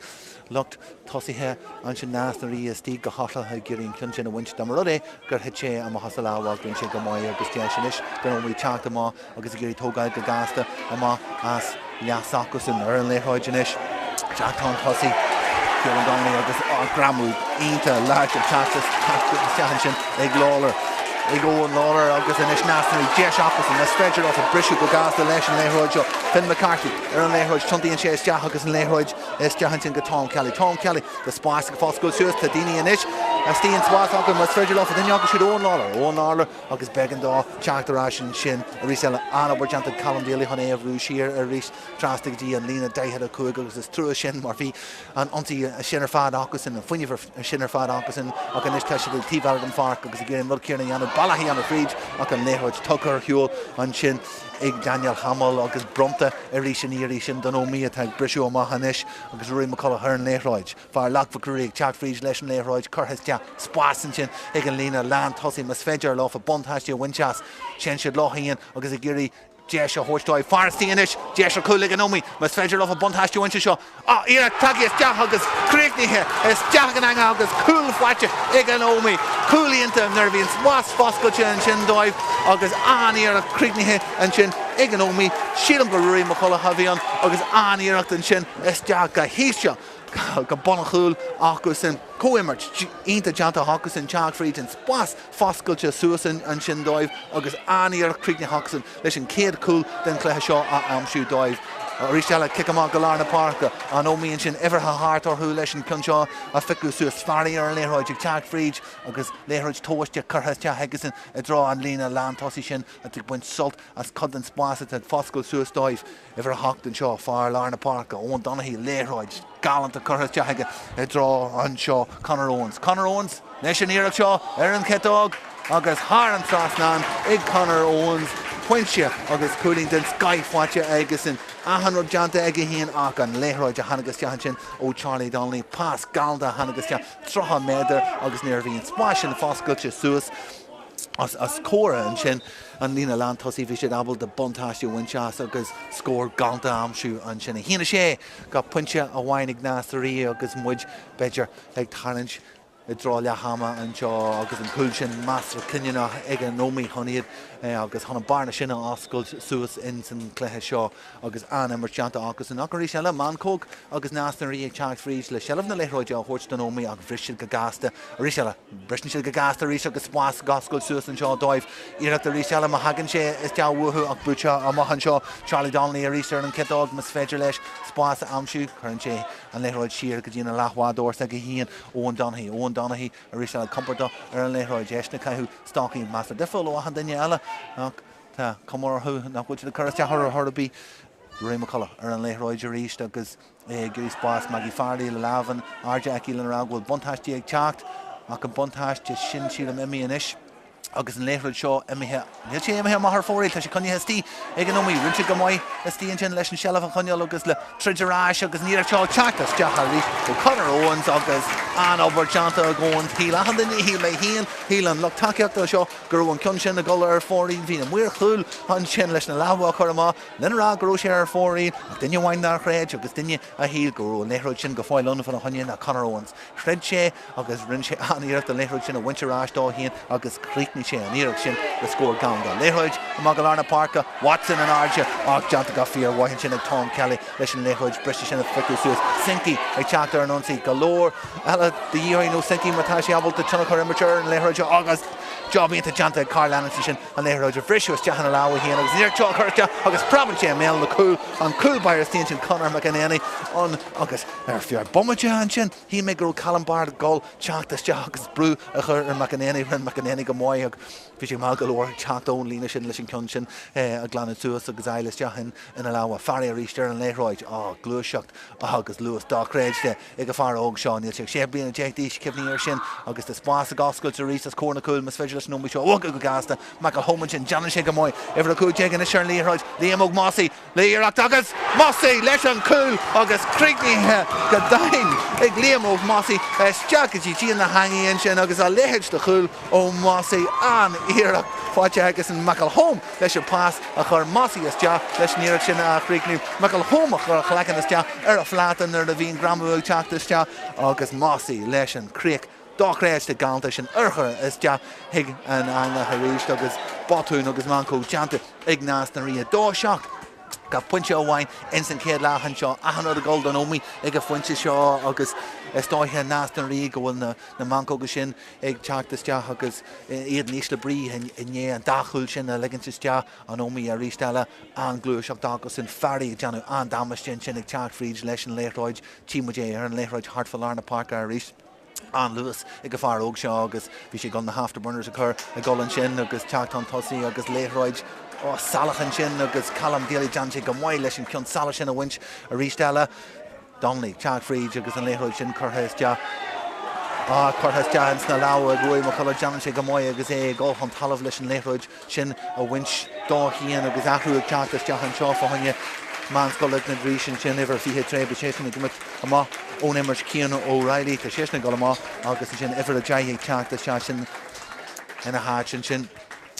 lucht tosaithe ansin Nás na Rí istigh go hothlach ag iarraidh an ceann sin a bhaint. Dá mba rud é gur thit sé amach as a lámha ach rinne sé go maith agus deis anois don Ómaigh teacht amach agus ag iarraidh tógáil go gasta amach as leath s'acusan ar an liathróid anois. Teacht chun tosaigh Keelan Donnelly agus greamú iontach láidir teacht isteach ansin ag Lawlor. Ag Owen Lawlor agus anois Nás na Rí deis acusan is féidir leo briseadh go gasta leis an liathróid seo. Finn McCarthy ar an liathróid tiontaíonn sé isteach agus an liathróid isteach ansin go Tom Kelly. Tom Kelly, tá spás ag foscailt suas, tá daoine anois istigh in spás acu, más féidir leo duine acu siúd Owen Lawlor. Owen Lawlor agus b'éigean dó teacht ar ais ansin arís eile. An-obair déanta ag Colin Daly chun é a bhrú siar arís trasna go dtí an líne 45 agus is trua sin mar bhí an ionsaí sin ar fad acusan, an fuinneamh sin ar fad acusan ach anois tá siad ag taobh eile den pháirc agus ag iarraidh an rud céanna a dhéanamh, bealach a dhéanamh fríd ach an liathróid tugtha ar shiúl ansin. ag Daniel Hamill agus bronnta arís an iarraidh sin don Ómaigh atá ag briseadh amach anois agus Ruairí McCullough ar an liathróid. Fear Loch Mhic Ruairí ag teacht fríd leis an liathróid curtha isteach spás ansin ag an líne lán tosaigh más féidir leofa buntáiste a bhaint as. Téann siad leo féin agus ag iarraidh deis a thabhairt dóibh. Fear istigh anois, deis ar chúl ag an Ómaigh más féidir leofa buntáiste a bhaint as seo. Iarracht tagtha isteach agus críochnaithe isteach an eangach agus cúl faighte ag an Ómaigh. Cúl iontach nuair a bhí an spás foscailte ansin dóibh agus an-iarracht críochnaithe ansin ag an Ómaigh. Sílim gur Ruairí Mac Cholha a bhí ann agus an-iarracht ansin isteach go híseal go bun an chúil acusan. Comhimirt iontach déanta acusan teacht fríd an spás foscailte suas ansin dóibh agus an-iarracht críochnaithe acusan leis an chéad chúl den chluiche seo a aimsiú dóibh. Arís eile, cic amach go lár na páirce. An Ómaigh ansin uimhir a thart orthu leis an ceann seo a phiocadh suas. Farry ar an liathróid ag teacht fríd agus liathróid tomhaiste curtha isteach aigesan i dtreo an líne lántosaigh sin atá ag baint sult as cuid den spás atá ag foscailt suas dóibh. Uimhir 8 anseo, fear lár na páirce, Eoin Donaghy, liathróid galánta curtha isteach aige i dtreo anseo Conor Owens. Conor Owens leis an iarracht seo ar an chiotóg agus thar an trasnán ag Conor Owens. Pointe agus cúilín den scoith faighte aigesan. Achan rud déanta aige féin ach an liathróid a tháinig isteach ansin ó Charlie Donnelly. Pas galánta a tháinig isteach 30 méadar agus nuair a bhí an spás sin foscailte suas os comhair ansin an líne lántosaigh bhí siad ábalta buntáiste a bhaint as agus scór galánta a aimsiú ansin. 1, 6 go pointe amháin ag Nás na Ríogh agus muid b'fhéidir ag tarraingt i dtreo leath ama anseo agus an cúl sin measartha cinniúnach ag an Ómaigh chun iad agus chun an bearna sin a oscailt suas ins an cluiche seo agus an-imirt déanta acusan. Ach arís eile, Meancóg agus Nás na Ríogh ag teacht fríd le seilbh na liathróide a thabhairt don Ómaigh ach bhris siad go gasta arís eile. Briseann siad go gasta arís agus spás ag oscailt suas anseo dóibh. Iarracht arís eile má thagann sé isteach uathu ach buaite amach anseo. Charlie Donnelly arís ar an chiotóg más féidir leis spás a aimsiú. Cuireann sé an liathróid siar go dtí an leathbhádóir s'aige féin. Eoin Donaghy, Eoin Donaghy arís eile compordach ar an liathróid. Eisean ag caitheamh stocaí measartha difriúil ó achan duine eile ach tá cuma orthu nach bhfuil siad ag cur isteach orthu ar chor ar bith. Rory McCullough ar an liathróid arís agus é ag iarraidh spás. Maggie Farrelly le lámh in airde aici lena rá go bhfuil buntáiste ag teacht ach an buntáiste sin sílim imithe anois. Agus an liathróid seo imithe, níl sé imithe amach ar fóraoil, tá sé coinnithe istigh ag an Ómaigh. Rinne siad go maith istigh ansin leis an seilbh a choinneáil agus le troid ar ais agus an iarracht seo ag teacht isteach arís ó Conor Owens agus an-obair déanta ag Owens. Shíl achan duine, shíl mé féin, shíl an lucht tacaíochta seo go raibh an ceann sin ag dul ar fóraoil. Bhí na maoir chúil ansin leis na lámha a chur amach lena rá go raibh sé ar fóraoil ach duine amháin nár chreid agus duine a shíl go raibh an liathróid sin go fóill ann fána choinne ná Conor Owens. Throid sé agus rinne sé an-iarracht an liathróid sin a bhaint ar ais dó féin agus chríochnaigh sé an iarracht sin le scór galánta. Liathróid amach go lár na páirce, Watson in airde ach déanta go fíormhaith ansin ag Tom Kelly leis an liathróid briste sin a phiocadh suas. Sinky ag teacht ar an ionsaí. Go leor eile de dhíth uaidh nó Sinky má tá sé ábalta tionchar a imirt ar an liathróid seo agus job iontach déanta ag Karl Lennox ansin an liathróid a bhriseadh isteach ina lámha féin agus an iarracht seo a chur isteach agus preabann sé i mbéal na cúl an cúl báire istigh ansin Conor McEnany an agus ar feadh bomaite ansin shíl mé go raibh Callum Barrett ag dul teacht isteach agus brú a chur ar McEnany. Rinne McEnany go maith ach bhí sé mall go leor ag teacht ón líne sin leis an ceann sin a ghlanadh suas agus a fháil isteach ina lámha. Farry arís ar an liathróid. Á, gluaiseacht agus luas dochreidte ag an fear óg seo. Níl sé ach 16 bliana d'aois, cuimhnigh air sin. Agus tá spás ag oscailt arís os comhair na cúil más féidir leis an Ómaigh seo a bhogadh go gasta. McElholm ansin, déanann sé go maith. Uimhir 15 anois ar an liathróid. Liam Óg Mossey. Le iarracht agus Mossey leis an cúl agus críochnaithe go domhain ag Liam Óg Mossey isteach go dtí díon na heangaí ansin agus a leithéid de chúl ó Mossey. An-iarracht faighte aigesan McElholm leis an pas a chuir Mossey isteach leis an iarracht sin a chríochnú. McElholm a chuir a chlaiceann isteach ar a phláta nuair a bhí an greamú ag teacht isteach agus Mossey leis an críoch dochreidte galánta sin a chur isteach chuig an eangach arís agus botún agus meancóg déanta ag Nás na Ríogh. 2, 7 go pointe amháin ins an chéad leath anseo. Achan rud ag dul don Ómaigh ag an phointe seo agus is dóiche Nás na Ríogh go bhfuil na meancóga sin ag teacht isteach agus iad in ísle brí i ndiaidh an dá chúl sin a ligint isteach. An Ómaigh arís eile an-ghluaiseacht acusan. Farry ag déanamh an-damáiste ansin ag teacht fríd leis an liathróid. Tchí muid é ar an liathróid thart fá lár na páirce arís. An-luas ag an fear óg seo agus bhí sé ag dul na afterburners a chur ag dul ansin agus teacht chun tosaigh agus liathróid salach ansin agus Callum Daly déanann sé go maith leis an ceann salach sin a bhaint arís eile. Donnelly teacht fríd agus an liathróid sin curtha isteach. Ah, curtha isteach ins na lámha ag Ruairí McCullough, déanann sé go maith agus é ag dul chun talaimh leis an liathróid sin a bhaint dó féin agus athrú ag teacht isteach anseo fá choinne Meánscoil na Drís ansin, uimhir 23, beidh seisean ag imeacht amach ón imirt Cian O'Reilly, tá seisean ag dul amach agus ansin uimhir 10 ag teacht isteach sin ina háit ansin.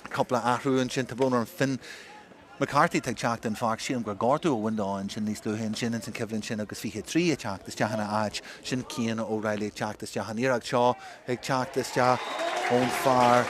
Cúpla athrú ansin, tá brón orm Finn McCarthy atá ag teacht den pháirc, sílim gur gortú a bhain dó ansin níos luaithe ansin ins an choimhlint sin agus 23 ag teacht isteach ina áit, sin Cian O'Reilly ag teacht isteach. An iarracht seo ag teacht isteach ón fear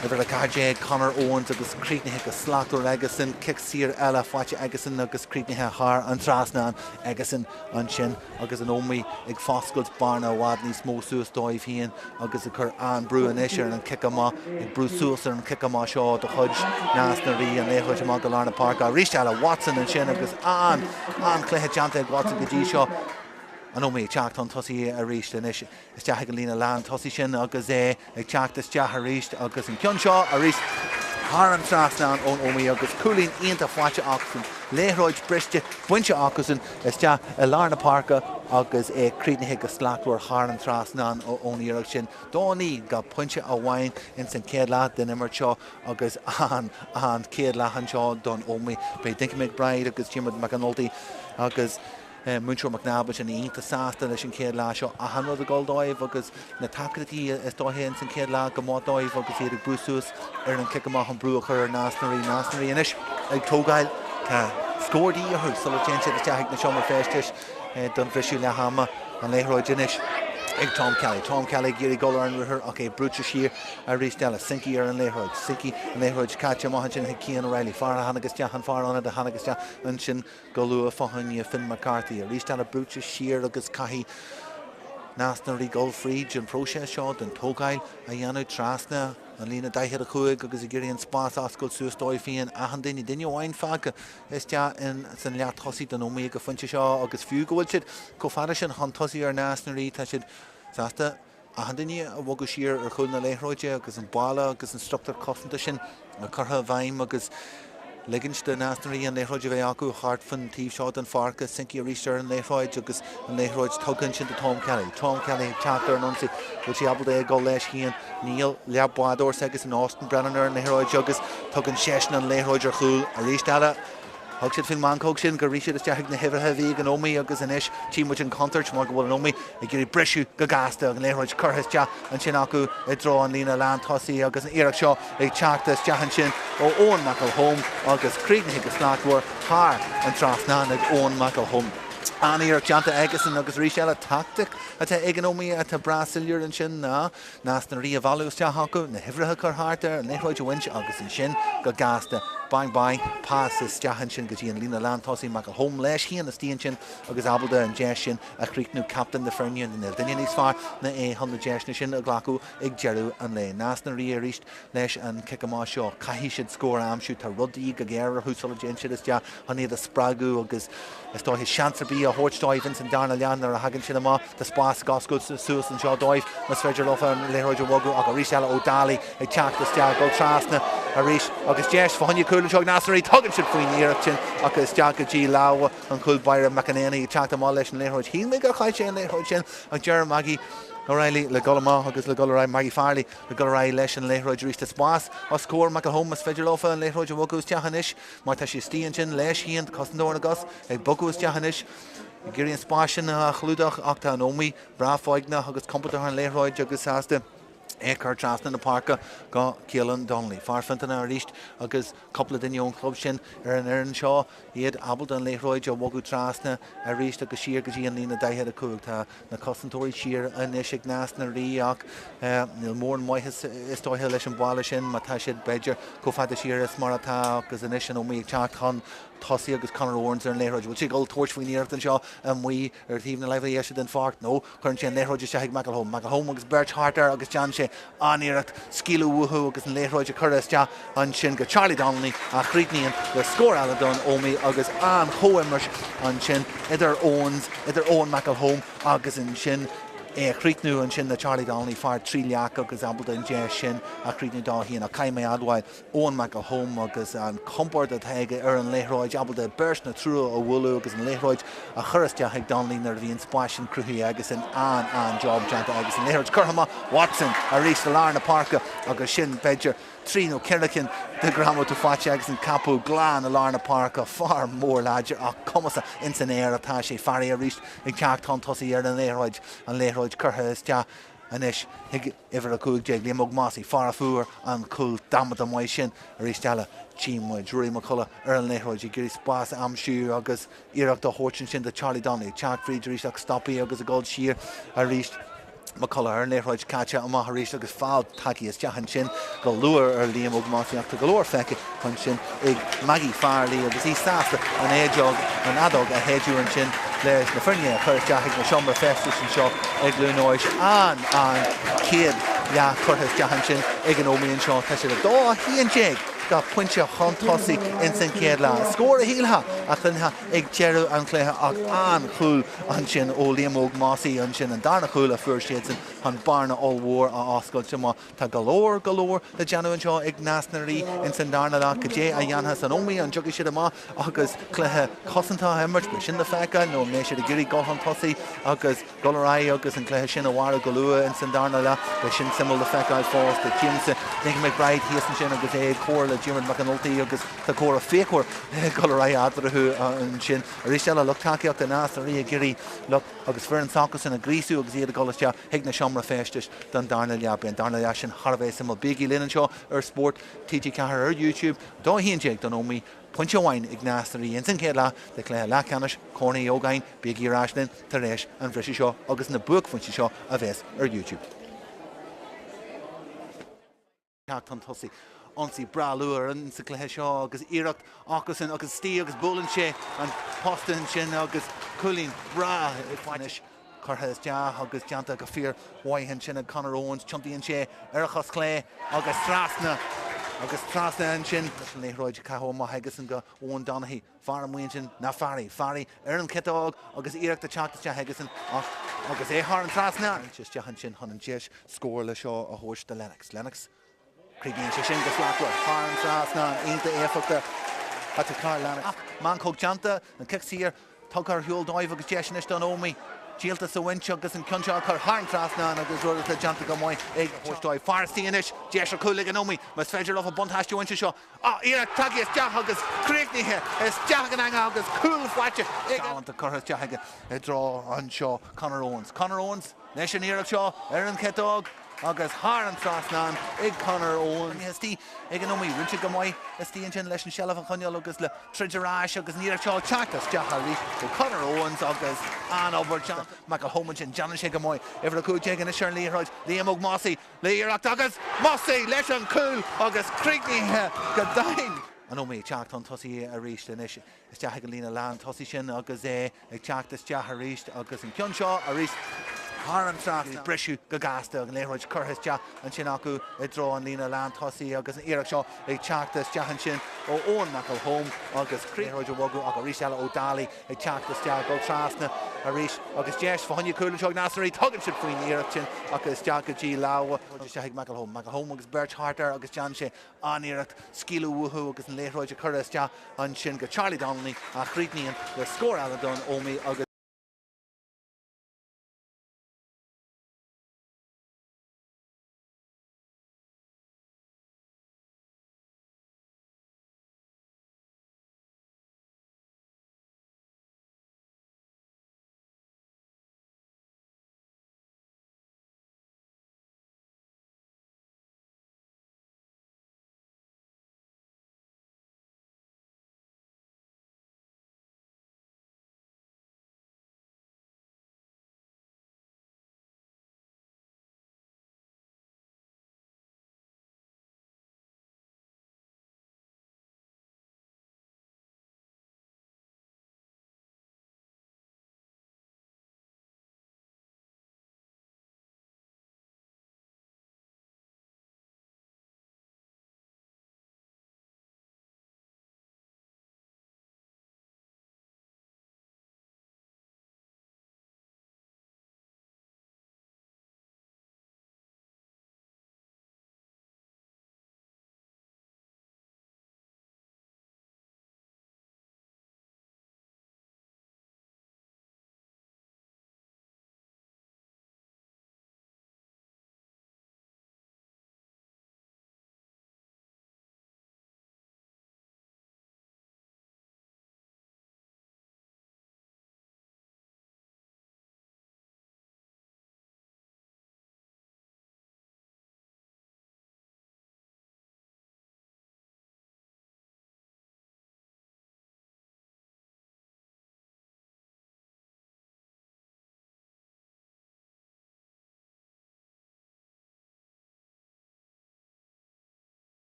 uimhir 14, Conor Owens agus críochnaithe go slachtmhar aigesan. Cic saor eile faighte aigesan agus críochnaithe thar an trasnán aigesan ansin agus an Ómaigh ag foscailt bearna i bhfad níos mó suas dóibh féin agus ag cur an-brú anois ar an cic amach, ag brú suas ar an cic amach seo de chuid Nás na Rí, an liathróid amach go lár na páirce. Arís eile Watson ansin agus an-chluiche déanta ag Watson go dtí seo. An Ómaigh ag teacht chun tosaigh arís anois. Isteach ag an líne lán tosaigh sin agus é ag teacht isteach arís agus an ceann seo arís. thar an trasnán ón Ómaigh agus cúilín iontach faighte acusan. Liathróid briste bainte acusan isteach i lár na páirce agus é críochnaithe go slachtmhar thar an trasnán ón iarracht sin. 2-9 go pointe amháin ins an chéad leath den imirt seo agus an an chéad leath anseo don Ómaigh. Beidh Dinky McBride agus Diarmuid McAnulty agus Múinteoir McNabb ansin iontach sásta leis an chéad leath seo. Achan rud ag dul dóibh agus na taicticí is dóiche ins an chéad leath go maith dóibh agus iad ag brú suas ar an cic amach an brú a chur ar Nás na Rí. Nás na Rí anois ag tógáil. Tá scór de dhíth orthu sula dtéann siad isteach ag na seomra feistis don bhriseadh leath ama. An liathróid anois ag Tom Kelly. Tom Kelly ag iarraidh dul ar an ruathar ach é brúite siar arís eile. Sinky ar an liathróid. Sinky an liathróid caite amach ansin chuig Cian O'Reilly. Fear a tháinig isteach, an fear ionaid a tháinig isteach ansin go luath fá choinne Finn McCarthy. Arís eile brúite siar agus caithfidh Nás na Rí dul fríd an phróiseas seo den tógáil a dhéanamh trasna an líne 45 agus ag iarraidh an spás a oscailt suas dóibh féin. Achan duine, duine amháin fágtha isteach in san leath tosaigh don Ómaigh ag an phointe seo agus fiú go bhfuil siad chomh fada sin chun tosaigh ar Nás na Rí tá siad sásta achan duine a bhogadh siar ar chúl na liathróide agus an balla agus an struchtúr cosanta sin curtha i bhfeidhm agus ligint do Nás na Rí an liathróid a bheith acu thart fan taobh seo den pháirc. Sinky arís ar an liathróid agus an liathróid tugtha ansin do Tom Kelly. Tom Kelly ag teacht ar an ionsaí. Bhfuil sé ábalta é ag dul leis féin? Níl. Leathbhádóir s'aigesan Austin Brennan ar an liathróid agus tugann seisean an liathróid ar chúl arís eile. Thug siad faoin mheancóg sin gur rith siad isteach ag na huimhreacha a bhí ag an Ómaigh agus anois tchí muid an chontúirt mar go bhfuil an Ómaigh ag iarraidh briseadh go gasta agus an liathróid curtha isteach ansin acu i dtreo an líne lán tosaigh agus an iarracht seo ag teacht isteach ansin ó Eoin McElholm agus críochnaithe go slachtmhar thar an trasnán ag Eoin McElholm. An-iarracht déanta aigesan agus arís eile tactic atá ag an Ómaigh atá breá soiléir ansin ná Nás na Rí a mhealladh isteach acu, na huimhreacha a chur thart air, an liathróid a bhaint agus ansin go gasta, bang bang, pas isteach ansin go dtí an líne lántosaigh, McElholm leis féin istigh ansin agus ábalta an deis sin a chríochnú, captaen na foirne, níl duine níos fearr ná é chun na deiseanna sin a ghlacadh ag deireadh an lae. Nás na Rí arís leis an cic amach seo, caithfidh siad scór a aimsiú, tá rud de dhíth go géar orthu sula dtéann siad isteach chun iad a spreagadh agus is dóiche seans ar bith a thabhairt dóibh ins an darna leath nuair a thagann siad amach. Tá spás ag oscailt suas anseo dóibh más féidir leo an liathróid a bhogadh ach arís eile Ó Dálaigh ag teacht isteach, ag dul trasna arís agus deis fá choinne cúl anseo ag Nás na Rí. Tugann siad faoin iarracht sin ach isteach go dtí lámha an chúl báire McEnany ag teacht amach leis an liathróid. Shíl mé gur chaill sé an liathróid sin ach deir Maggie O'Reilly le dul amach agus le dul ar aghaidh Maggie Farley le dul ar aghaidh leis an liathróid arís. Tá spás os comhair McElholm más féidir leo an liathróid a bhogadh isteach anois. Mar tá sé istigh ansin leis féin, cosantóir ina gcos, ag bogadh isteach anois, ag iarraidh an spás sin a chlúdach ach tá an Ómaigh breá foighneach agus compordach ar an liathróid agus sásta é a chur trasna na páirce go Keelan Donnelly. Fear Fintona arís agus cúpla duine ón chlub sin ar an fhoireann seo, iad ábalta an liathróid a bhogadh trasna arís agus siar go dtí an líne 45. Tá na cosantóirí siar anois ag Nás na Rí ach níl mórán maitheas is dóiche leis an bhaile sin má tá siad b'fhéidir chomh fada siar is mar atá agus anois an Ómaigh ag teacht chun tosaigh agus Conor Owens ar an liathróid. Bhfuil sé ag dul tabhairt faoin iarracht anseo amuigh ar thaobh na láimhe dheise den pháirc nó cuireann sé an liathróid isteach ag McElholm. McElholm agus beirt thart air agus déanann sé an-iarracht scaoileadh uathu agus an liathróid a chur isteach ansin go Charlie Donnelly a chríochnaíonn le scór eile don Ómaigh agus an-chomhimirt ansin idir Owens, idir Eoin McElholm agus ansin é a chríochnú ansin le Charlie Donnelly, fear 3 leac agus ábalta an deis sin a chríochnú dó féin. Ach caithfidh mé a admháil, Eoin McElholm agus an compord atá aige ar an liathróid, ábalta beirt nó triúr a bhualadh agus an liathróid a chur isteach ag Donnelly nuair a bhí an spás sin cruthaithe agus an an-an-job déanta agus an liathróid curtha amach Watson arís i lár na páirce agus sin b'fhéidir trí nó ceithre cinn de ghreamú faighte agus an capall glan i lár na páirce, fear mór láidir ach cumasach ins an aer atá sé. Farry arís ag teacht chun tosaigh ar an liathróid, an liathróid curtha isteach anois chuig uimhir 15, Liam Óg Mossey, fear a fuair an cúl damanta maith sin arís eile. Tchí muid Ruairí McCullough ar an liathróid ag iarraidh spás a aimsiú agus iarracht á thabhairt ansin do Charlie Donnelly ag teacht fríd arís ach stoptha agus ag dul siar arís. McCullough ar an liathróid caite amach arís agus feall tagtha isteach ansin go luath ar Liam Óg Mossey ach tá go leor feicthe ansin ag Maggie Farley agus í sásta an fheadóg an fheadóg a shéideadh ansin leis na foirne a chur isteach ag na seomra feistis anseo i gCluain Eois. An an chéad leath curtha isteach ansin ag an Ómaigh anseo. Tá siad 2-11. go pointe chun tosaigh ins an chéad leath. Scór a shílfeá a chluinfeá ag deireadh an chluiche ach an-chúl ansin ó Liam Óg Mossey ansin, an darna chúl a fuair siadsan chun bearna ollmhór a oscailt amach. Tá go leor, go leor le déanamh anseo ag Nás na Rí ins an darna leath. Goidé a dhéanfas an Ómaigh? An dtiocfaidh siad amach agus cluiche cosantach a imirt? Beidh sin le feiceáil. Nó an mbeidh siad ag iarraidh dul chun tosaigh agus dul ar aghaidh agus an cluiche sin a mharú go luath ins an darna leath? Beidh sin suimiúil le feiceáil fosta. Chímse Nicky McBride thíos ansin agus é ag comhrá le Diarmuid McAnulty agus tá comhrá fíochmhar ag dul ar aghaidh eatarthu ansin. Arís eile, lucht tacaíochta Nás na Rí ag iarraidh lucht agus foireann s'acusan a ghríosú agus iad ag dul isteach chuig na seomra feistis don darna leath. Beidh an darna leath sin thar a bheith suimiúil. Bígí linn anseo ar Spórt TG4 ar YouTube, 2-11 don Ómaigh, pointe amháin ag Nás na Rí ins an chéad leath de chluiche leathcheannais Chorn Uí Ógáin. Bígí ar ais linn tar éis an bhriseadh seo agus na buaicphointí seo a bheas ar YouTube. Teacht chun tosaigh. Ionsaí breá luath in sa chluiche seo agus iarracht acusan agus istigh agus buaileann sé an posta ansin agus cúilín breá anois curtha isteach agus déanta go fíor mhaith ansin ag Conor Owens. Tiontaíonn sé ar a chos chlé agus trasna agus trasna ansin leis an liathróid caitheamh amach aigesan go Eoin Donaghy. Fear amuigh ansin ná Farry. Farry ar an chiotóg agus iarracht ag teacht isteach aigesan ach agus é thar an trasnán. Isteach ansin chun an deis scórála seo a thabhairt do Lennox. Lennox. Críochnaíonn sé sin go slachtmhar thar an trasnán. Iontach éifeachtach atá Karl Lennox. Ach meancóg déanta, an cic saor tugtha ar shiúl dóibh agus deis anois don Ómaigh. Díoltas a bhaint agus an ceann seo a chur thar an trasnán agus rud atá déanta go maith ag a thabhairt dóibh. Fear istigh anois, deis ar chúl ag an Ómaigh. Más féidir leo buntáiste a bhaint anseo. Iarracht tagtha isteach agus críochnaithe isteach ag an eangach agus cúl faighte ag galánta curtha isteach aige i dtreo anseo Conor Owens. Conor Owens leis an iarracht seo ar an chiotóg agus thar an trasnán ag Conor Owens. Istigh ag an Ómaigh. Rinne siad go maith istigh ansin leis an seilbh a choinneáil agus le troid ar ais agus an iarracht seo ag teacht isteach arís ó Conor Owens agus an-obair déanta. McElholm ansin, déanann sé go maith. Uimhir 15 anois ar an liathróid. Liam Óg Mossey. Le iarracht agus Mossey leis an chúl agus críochnaithe go domhain. An Ómaigh ag teacht chun tosaigh arís anois. Isteach ag an líne lán tosaigh sin agus é ag teacht isteach arís agus an ceann seo arís thar an trasnán. Briseadh go gasta an liathróid curtha isteach ansin acu i dtreo an líne lán tosaigh agus an iarracht seo ag teacht isteach ansin ó Eoin McElholm agus liathróid a bhogadh ach arís eile Ó Dálaigh ag teacht isteach, dul trasna arís agus deis fá choinne cúl anseo ag Nás na Rí. Tugann siad faoin iarracht sin ach isteach go dtí lámha. Isteach ag McElholm. McElholm agus beirt thart air agus déanann sé an-iarracht scaoileadh uathu agus an liathróid a chur isteach ansin go Charlie Donnelly a chríochnaíonn le scór eile don Ómaigh agus.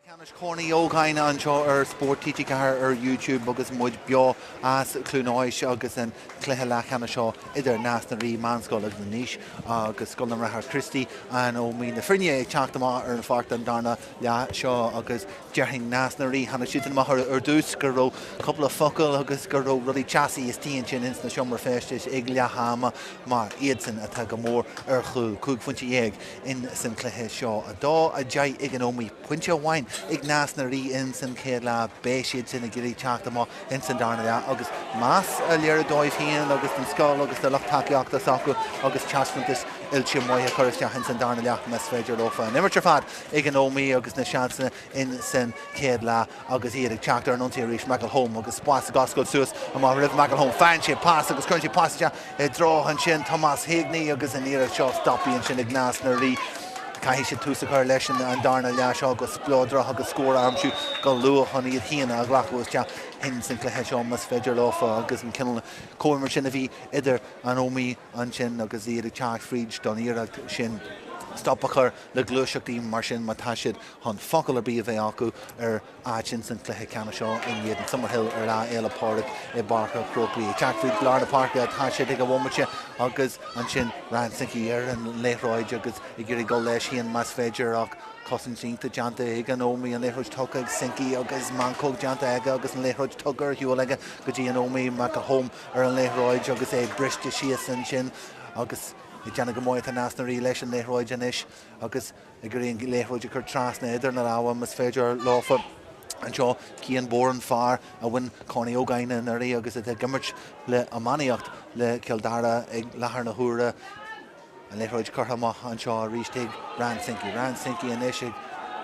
Leathcheannais Chorn Uí Ógáin anseo ar Spórt TG4 ar YouTube agus muid beo as Cluain Eois agus an cluiche leathcheannais seo idir Nás na Rí, Meánscoil na nDéise agus Scoil na mBráithre Críostaí, an Ómaigh. Na foirne ag teacht amach ar an pháirc don darna leath seo agus déarfainn Nás na Rí, tháinig siadsan amach ar dtús go raibh cúpla focal agus go raibh rudaí teasaí istigh ansin ins na seomra feistis ag leath ama mar iadsan atá go mór ar chúl, 15 phointe in san cluiche seo. 2, 10 ag an Ómaigh, pointe amháin ag Nás na Rí in san chéad leath. Beidh siad sin ag iarraidh teacht amach in san darna leath agus meas a léiriú dóibh féin agus don scoil agus do lucht tacaíochta s'acu agus taispeántas oilte maith a chur isteach in san darna leath más féidir leofa. An imirt ar fad ag an Ómaigh agus na seansanna in san chéad leath agus iad ag teacht ar an ionsaí arís. McElholm agus spás ag oscailt suas amach roimh McElholm. Faigheann sé pas agus cuireann sé pas isteach i dtreo ansin Tomás Heagney agus an iarracht seo stoptha ansin ag Nás na Rí. Caithfidh siad tús a chur leis an darna leath seo go spleodrach agus scór a aimsiú go luath chun iad féin a ghlacadh isteach in san cluiche seo más féidir leofa agus an cineál comhimirt sin a bhí idir an Ómaigh ansin agus iad ag teacht fríd don iarracht sin stop a chur le gluaiseachtaí mar sin má tá siad chun focal ar bith a bheith acu ar áit ins an chluiche ceannais seo in éadan Summerhill ar Lá Fhéile Pádraig i bPáirc an Chrócaigh. Ag teacht fríd lár na páirce atá siad ag an bhomaite agus ansin Ryan Sinke ar an liathróid agus ag iarraidh dul leis féin más féidir ach cosaint iontach déanta ag an Ómaigh, an liathróid tugtha ag Sinke agus meancóg déanta aige agus an liathróid tugtha ar shiúl aige go dtí an Ómaigh, McElholm ar an liathróid agus é briste síos ansin agus ag déanamh go maith atá Nás na Rí leis an liathróid anois agus ag iarraidh an liathróid a chur trasna idir na lámha más féidir leofa. Anseo Cian Boran, fear a bhain Corn Uí Ógáin anuraidh agus atá ag imirt le iománaíocht le Cill Dara ag láthair na huaire. An liathróid curtha amach anseo arís ag Ryan Sinke. Ryan Sinke anois ag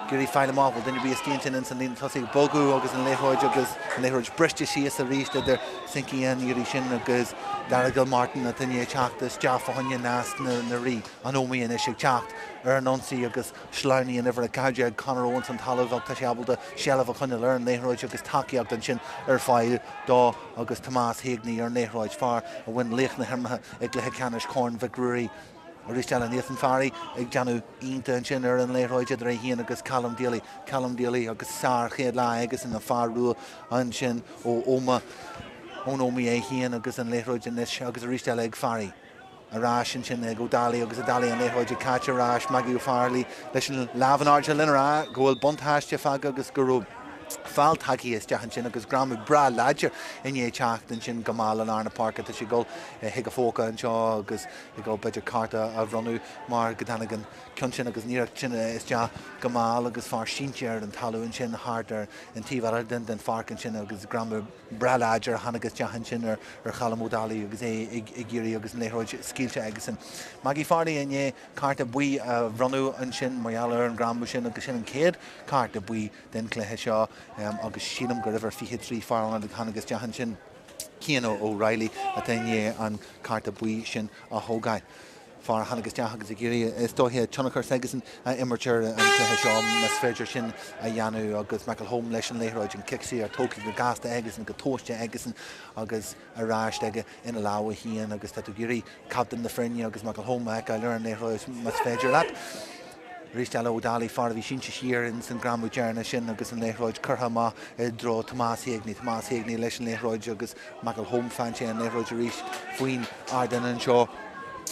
iarraidh fáil amach bhfuil duine ar bith istigh ansin ins an líne tosaigh ag bogadh agus an liathróid agus an liathróid briste síos arís idir Sinke an iarraidh sin agus Dara Gilmartin atá i ndiaidh teacht isteach fá choinne Nás na Rí. An Ómaigh anois ag teacht ar an ionsaí agus sleamhnaíonn uimhir 14 Conor Owens an talamh ach tá sé ábalta seilbh a choinneáil ar an liathróid agus tacaíocht ansin ar fáil dó agus Tomás Heagney ar an liathróid, fear a bhain laoch na himeartha i gcluiche ceannais Chorn Mhic Ruairí. Arís eile Nathan Farry ag déanamh iontach ansin ar an liathróid idir é féin agus Callum Daly. Callum Daly agus sár chéad lá aigesan an fear rua ansin ó Ómaigh, ón Ómaigh é féin agus an liathróid anois agus arís eile ag Farry. Ar ais ansin ag Ó Dálaigh agus Ó Dálaigh an liathróid ag caite ar ais, Maggie O'Farrelly leis an lámh in airde lena rá go bhfuil buntáiste faighte agus go raibh feall tagtha isteach ansin agus greamú breá láidir i ndiaidh teacht ansin go mall i lár na páirce. Tá sé ag dul chuig a phóca anseo agus ag dul b'fhéidir cárta a bhronnadh mar go dtáinig an ceann sin agus an iarracht sin isteach go mall agus fear sínte ar an talamh ansin thart ar an taobh eile den pháirc ansin agus greamú breá láidir a tháinig isteach ansin ar Chalum Ó Dálaigh agus é ag iarraidh agus an liathróid scaoilte aigesan. Maggie Farley i ndiaidh cárta buí a bhronnadh ansin mar gheall ar an greamú sin agus sin an chéad cárta buí den chluiche seo agus sílim gur uimhir 23 fear ionaid a tháinig isteach ansin, Cian O'Reilly atá i ndiaidh an cárta buí sin a thógáil. Fear a tháinig isteach agus ag iarraidh, is dóiche, tionchar s'aigesan a imirt ar an chluiche seo, más féidir sin a dhéanamh, agus McElholm leis an liathróid, an cic saor tógtha go gasta aigesan, go tomhaiste aigesan agus ar ais aige ina lámha féin agus tá tú ag iarraidh captaen na foirne agus McElholm a fheiceáil ar an liathróid más féidir leat. Arís eile Ó Dálaigh, fear a bhí sínte siar ins an greamú deireanach sin agus an liathróid curtha amach i dtreo Tomás Heagney. Tomás Heagney leis an liathróid agus McElholm faigheann sé an liathróid arís faoin ardán anseo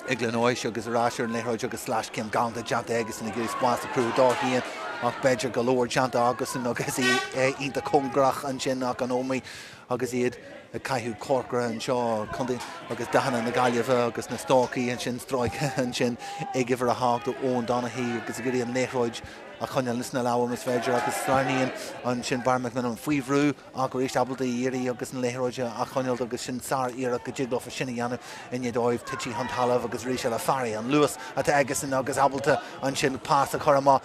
i gCluain Eois agus ar ais ar an liathróid agus sleaschéim galánta déanta aigesan ag iarraidh spás a chruthú dó féin ach b'fhéidir go leor déanta acusan agus é iontach cóngarach ansin ach an Ómaigh agus iad ag caitheamh corcra anseo, contae agus dathanna na Gaillimhe agus na stocaí ansin stróicthe ansin ag uimhir 8 Eoin Donaghy agus ag iarraidh an liathróid a choinneáil sna lámha más féidir agus sleamhnaíonn ansin Barry McMenamin faoi bhrú ach arís ábalta éirí agus an liathróid a choinneáil agus sin sár-iarracht go dtig leofa sin a dhéanamh i ndiaidh dóibh tite chun talaimh agus arís eile Farry an luas atá aigesan agus ábalta ansin pas a chur amach.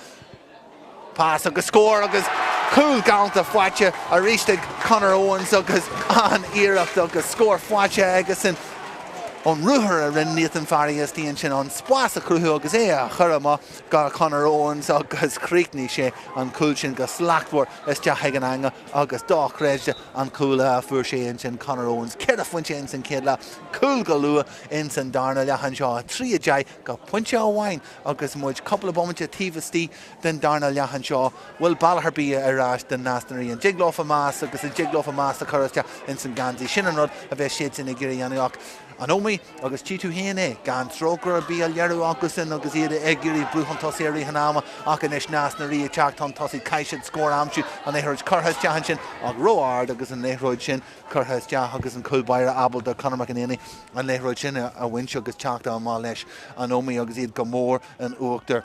Pas agus scór agus cúl galánta faighte arís ag Conor Owens agus an-iarracht agus scór faighte aigesan. Ón ruathar a rinne Nathan Farry istigh ansin an spás a chruthú agus é a chur amach go Conor Owens agus chríochnaigh sé an cúl sin go slachtmhar isteach ag an eangach agus dochreidte an cúl a fuair sé ansin Conor Owens. 4 phointe ins an chéad leath, cúl go luath ins an darna leath anseo, 3-10 go pointe amháin agus muid cúpla bomaite taobh istigh den darna leath anseo. Bhfuil bealach ar bith ar ais do Nás na Rí? An dtig leofa meas agus an dtig leofa meas a chur isteach ins an geansaí? Sin an rud a bheas siadsan ag iarraidh a dhéanamh ach An Ómaigh, agus tchí tú féin é, gan trócaire ar bith á léiriú acusan agus iad ag iarraidh brú chun tosaigh i rith an ama ach anois Nás na Rí ag teacht chun tosaigh caithfidh siad scór a aimsiú, an liathróid curtha isteach ansin ach ró-ard agus an liathróid sin curtha isteach agus an cúl báire ábalta Conor McEnaney an liathróid sin a bhaint agus teacht amach leis an Ómaigh agus iad go mór in uachtar.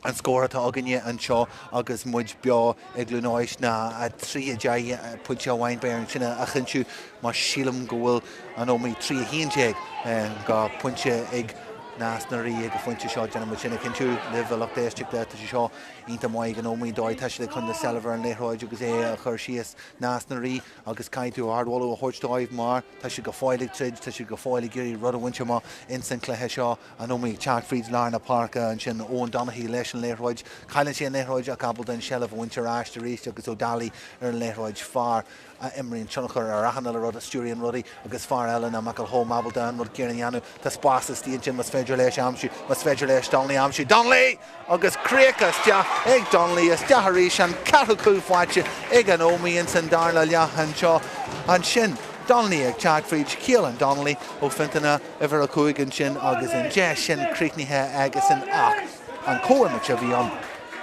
An scór atá againne anseo agus muid beo i gCluain Eois ná 3, 10, pointe amháin beidh orainn sin a chinntiú mar sílim go bhfuil an Ómaigh 3, 11 go pointe ag Nás na Rí ag an phointe seo. Déanfaidh muid sin a chinntiú libh a lucht éisteachta. Tá sé seo iontach maith ag an Ómaigh dóigh. Tá siad ag coinneáil seilbh ar an liathróid agus é a chur síos Nás na Rí agus caithfidh tú ardmholadh a thabhairt dóibh mar tá siad go fóill ag troid, tá siad go fóill ag iarraidh rud a bhaint amach ins an chluiche seo. An Ómaigh ag teacht fríd lár na páirce ansin, Eoin Donaghy leis an liathróid. Cailleann sé an liathróid ach ábalta an seilbh a bhaint ar ais arís agus Ó Dálaigh ar an liathróid. Fear a imríonn tionchar ar achan uile rud, a stiúraíonn rudaí agus fear eile ná McElholm ábalta an rud céanna a dhéanamh. Tá spás istigh ansin más féidir leis aimsiú, más féidir leis Donnelly a aimsiú. Donnelly! Agus críoch isteach ag Donnelly, isteach arís, an ceathrú cúl faighte ag an Ómaigh ins an darna leath anseo. Ansin Donnelly ag teacht fríd, Keelan Donnelly ó Fintona, uimhir 5 ansin agus an deis sin críochnaithe aigesan ach an comhimirt a bhí ann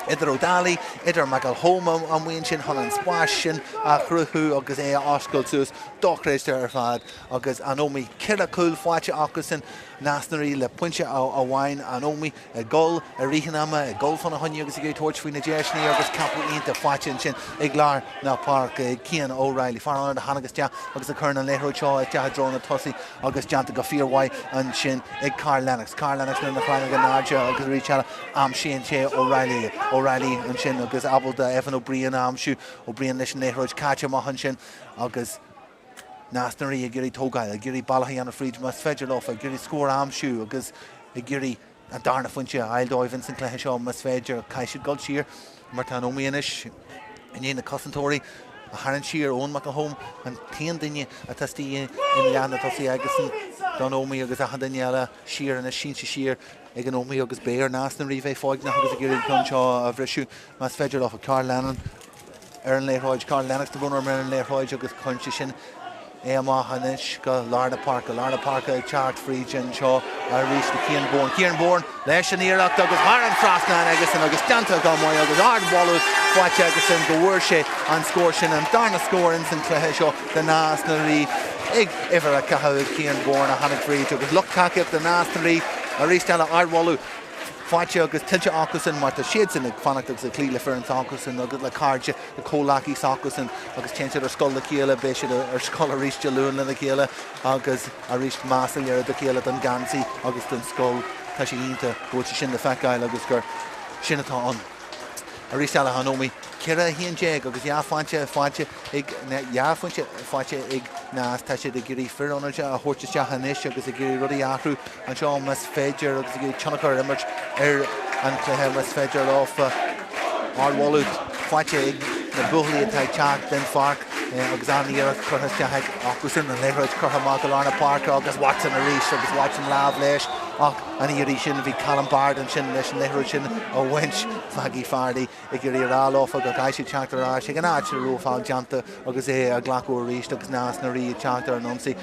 idir Ó Dálaigh, idir McElholm amuigh ansin chun an spás sin a chruthú agus é a oscailt suas, dochreidte ar fad agus an Ómaigh 4 cúl faighte acusan, Nás na Rí le pointe amháin, an Ómaigh ag dul i rith an ama, ag dul fána choinne agus ag iarraidh tabhairt faoi na deiseanna agus ceapadh iontach faighte ansin ag lár na páirce ag Cian O'Reilly. Fear ionaid a tháinig isteach agus a chuireann an liathróid seo isteach i dtreo na tosaí agus déanta go fíormhaith ansin ag Karl Lennox. Karl Lennox lena chlann in airde agus arís eile aimsíonn sé O'Reilly. O'Reilly ansin agus ábalta Evan O'Brien a aimsiú. O'Brien leis an liathróid caite amach ansin agus Nás na Rí ag iarraidh tógáil, ag iarraidh bealach a dhéanamh fríd más féidir leofa, ag iarraidh scór a aimsiú agus ag iarraidh an darna phointe a fháil dóibh ins an chluiche seo más féidir. Caithfidh siad dul siar mar tá an Ómaigh anois i ndiaidh na cosantóirí a tharraingt siar. Eoin McElholm an t-aon duine atá istigh i leath na tosaí aigesan don Ómaigh agus achan duine eile siar anois, sínte siar ag an Ómaigh agus beidh ar Nás na Rí bheith foighneach agus ag iarraidh an ceann seo a bhriseadh más féidir leo. Karl Lennon ar an liathróid, Karl Lennox tá brón orm ar an liathróid agus cuireann sé sin é amach anois go lár na páirce. Lár na páirce ag teacht fríd anseo arís do Cian Bourne. Cian Bourne leis an iarracht agus thar an trasnán aigesan agus déanta go maith agus ardmholadh faighte aigesan go bhfuair sé an scór sin, an darna scór ins an chluiche seo do Nás na Rí ag uimhir 4 ag Cian Bourne a tháinig fríd agus lucht tacaíochta Nás na Rí arís eile ardmholadh faighte agus tuillte acusan mar tá siadsan ag fanacht agus ag cloí le foireann s'acusan agus le cairde, le comhleacaí s'acusan agus téann siad ar scoil le chéile, beidh siad ar scoil arís Dé Luain lena chéile agus arís meas a léiriú do chéile don gheansaí agus don scoil. Tá sé iontach go bhfuil sé sin le feiceáil agus gur sin atá ann. Arís eile an Ómaigh 4, 11 agus 2 phointe faighte ag 2 phointe faighte ag Nás. Tá siad ag iarraidh fir ionaid a thabhairt isteach anois agus ag iarraidh rudaí a athrú anseo más féidir agus ag iarraidh tionchar a imirt ar an chluiche más féidir leofa. Ardmholadh faighte ag na buachaillí atá ag teacht den pháirc agus an-iarracht curtha isteach ag acusan, an liathróid curtha amach go lár na páirce agus Watson arís agus Watson lámh leis ach an iarraidh sin bhí Callum Bard ansin leis an liathróid sin a bhaint. Maggie Fardy ag iarraidh a rá leofa go gcaithfidh siad teacht ar ais ag an áit a raibh fáil déanta agus é a ghlacadh arís agus Nás na Rí ag teacht ar an ionsaí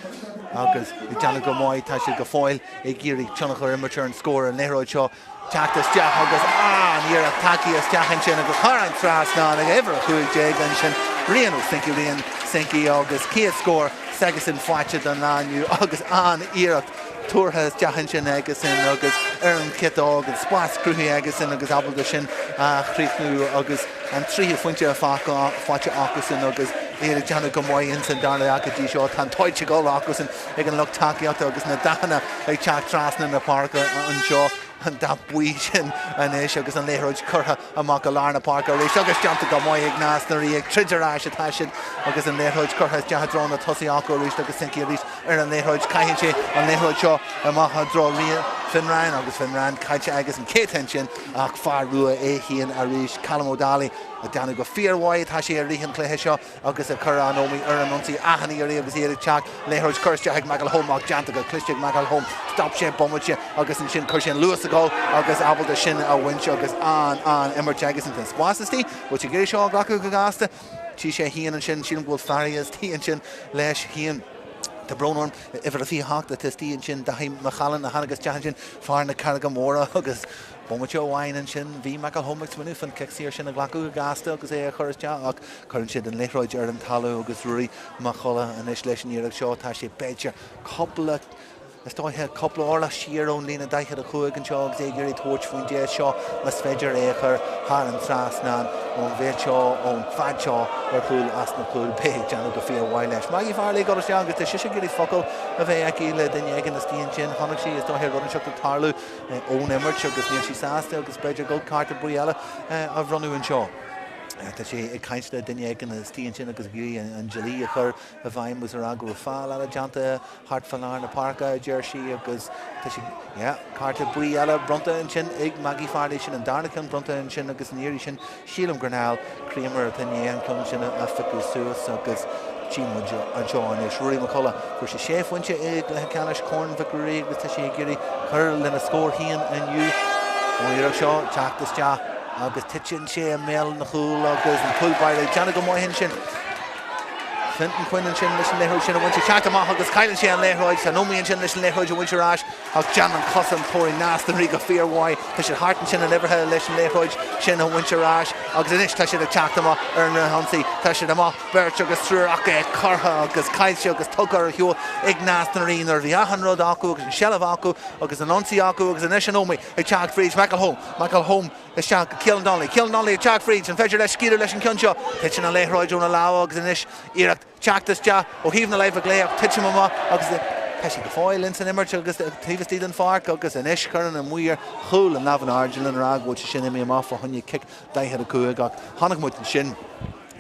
agus ag déanamh go maith. Tá siad go fóill ag iarraidh tionchar a imirt ar an scór an liathróid seo teacht isteach agus an iarracht tagtha isteach ansin agus thar an trasnán ag uimhir 15 ansin Rian Ó Sincí Rian Sincí agus chéad scór s'aigesan faighte don lá inniu agus an iarracht tabhartha isteach ansin aigesan agus ar an chiotóg, an spás cruthaithe aigesan agus ábalta sin a chríochnú agus an tríú phointe faighte acusan agus iad ag déanamh go maith ins an darna leath go dtí seo. Tá an toit ag dul acusan ag an lucht tacaíochta agus na dathanna ag teacht trasna na páirce anseo. an dath buí sin anois agus an liathróid curtha amach go lár na páirce arís agus déanta go maith ag Nás na Rí. Ag troid ar ais atá siad agus an liathróid curtha isteach i dtreo na tosaithe acu arís agus Sankey arís ar an liathróid. Caitheann sé an liathróid seo amach i dtreo Finn Ryan agus Finn Ryan caillte agus an chéad ansin ach fear rua é féin arís, Callum Ó Dálaigh, ag déanamh go fíormhaith atá sé i rith an chluiche seo agus ag cur an Ómaigh ar an ionsaí achan iarraidh agus iad ag teacht. Liathróid curtha isteach ag McElholm ach déanta go cliste ag McElholm. Stop sé bomaite agus ansin chuir sé an luas ag dul agus ábalta sin a bhaint agus an-an-imirt aigesan. Tá spás istigh, bhfuil sé ag iarraidh seo a ghlacadh go gasta? Tchí sé féin ansin, sílim go bhfuil fear istigh ansin leis féin. Tá brón orm, uimhir a 28 atá istigh ansin, Daithí McCallan a tháinig isteach ansin, fear na Carraige Móire agus bomaite amháin ansin bhí McElholm ag smaoineamh fán chic saor sin a ghlacadh go gasta agus é a chur isteach ach cuireann siad an liathróid ar an talamh agus Ruairí Mac Colla anois leis an iarracht seo. Tá sé b'fhéidir cúpla Is dóiche cúpla orlach siar ón líne 45 anseo agus é ag iarraidh tabhairt faoin deis seo más féidir é a chur thar an trasnán ón mhéid seo, ón bhfad seo ar chúl as na cúil. Beidh ag déanamh go fíormhaith leis. Maggie Farley ag dul isteach agus tá sise ag iarraidh focal a bheith aici le duine éigin istigh ansin. Chonaic sí is dóiche rud inteacht ag tarlú ón imirt agus níl sí sásta agus b'fhéidir go cárta buí eile a bhronnadh anseo. Tá sé ag caint le duine éigin istigh ansin agus ag iarraidh an dlí a chur i bhfeidhm agus a rá go raibh feall eile déanta thart fá lár na páirce, a deir sí, agus tá sí, yeah, cárta buí eile bronnta ansin ag Maggie Farley, sin an darna ceann bronnta ansin agus an iarraidh sin, sílim gur Niall Creamer atá i ndiaidh an ceann sin a phiocadh suas agus tchí muid anseo anois. Ruairí Mac Colla, fuair sé sé phointe i gcluiche ceannais Chorn Mhic Ruairí agus tá sé ag iarraidh cur lena scór féin inniu. Ón iarracht seo, teacht isteach agus titeann sé i mbéal na chúl agus an cúl báire ag déanamh go maith ansin. Fintan Quinn ansin leis an liathróid sin a bhaint ag teacht amach agus cailleann sé an liathróid. Tá an Ómaigh ansin leis an liathróid a bhaint ar ais ach déanann cosantóirí Nás na Rí go fíormhaith. Tá siad thart ansin in uimhreacha leis an liathróid sin a bhaint ar ais agus anois tá siad ag teacht amach ar an fhrithionsaí. Tá siad amach beirt agus triúr ach é curtha agus caillte agus tugtha ar shiúl ag Nás na Rí nuair a bhí achan rud acu agus an seilbh acu agus an ionsaí acu agus anois an Ómaigh ag teacht fríd McElholm. McElholm Isteach go Keelan Donnelly. Keelan Donnelly ag teacht fríd. An féidir leis scaoileadh leis an ceann seo? Titeann an liathróid óna lámha agus anois iarracht teacht isteach ó thaobh na láimhe clé ach titim amach agus tá sí go fóill ins an imirt agus taobh istigh den pháirc agus anois cuireann an maor chúil an lámh in airde lena rá go bhfuil sé sin imithe amach fá choinne cic 45 ach chonaic muid ansin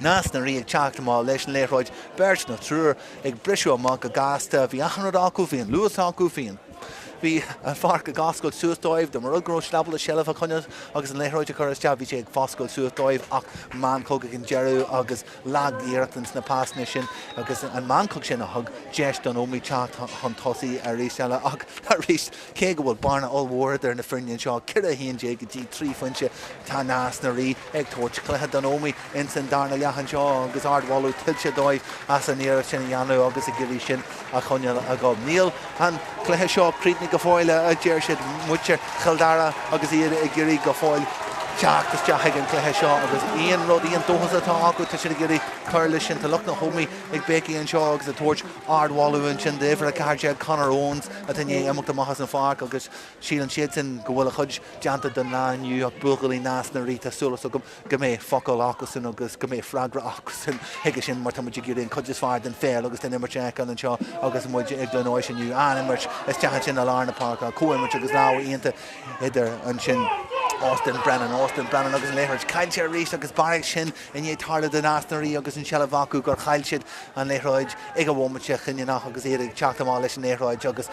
Nás na Rí ag teacht amach leis an liathróid, beirt nó triúr ag briseadh amach go gasta. Bhí achan rud acu, bhí an luas acu, bhí an bhí an pháirc ag oscailt suas dóibh. Dá mba rud go raibh siad ábalta seilbh a choinneáil agus an liathróid a chur isteach, bhí sé ag foscailt suas dóibh ach meancóg ag an deireadh agus lag-iarracht ins na pasanna sin agus an meancóg sin a thug deis don Ómaigh teacht chun tosaigh arís eile. Ach arís, cé go bhfuil bearna ollmhór idir na foirne anseo, 4 11 go dtí 3 phointe, tá Nás na Rí ag tabhairt cluiche don Ómaigh ins an darna leath anseo agus ardmholadh tuillte dóibh as an iarracht sin a dhéanamh agus ag iarraidh sin a choinneáil ag dul. Níl an cluiche seo críochnaithe go fóill, a deir siad, muintir Chill Dara agus iad ag iarraidh go fóill teacht isteach ag an gcluiche seo agus aon rud, aon dóchas atá acu, tá siad ag iarraidh cur leis sin. Tá lucht na hÓmaí ag béicigh anseo agus ag tabhairt ardmholadh ansin d'uimhir 14 Conor Owens atá i ndiaidh imeacht amach as an pháirc agus síleann siadsan go bhfuil a chuid déanta don lá inniu ach buachaillí Nás na Rí, tá súil agam go mbeidh focal acusan agus go mbeidh freagra acusan chuige sin mar tá muid ag iarraidh an chuid is fearr den pheil agus den imirt a fheiceáil anseo agus muid i gCluain Eois inniu. An-imirt isteach ansin i lár na páirce, comhimirt agus lámha iontach idir ansin Austin Brennan, Austin Brennan agus an liathróid caillte arís agus bearfaidh sin i ndiaidh tarlú do Nás na Rí agus an tseilbh acu gur chaill siad an liathróid ag an bhomaite chinniúnach agus iad ag teacht amach leis an liathróid agus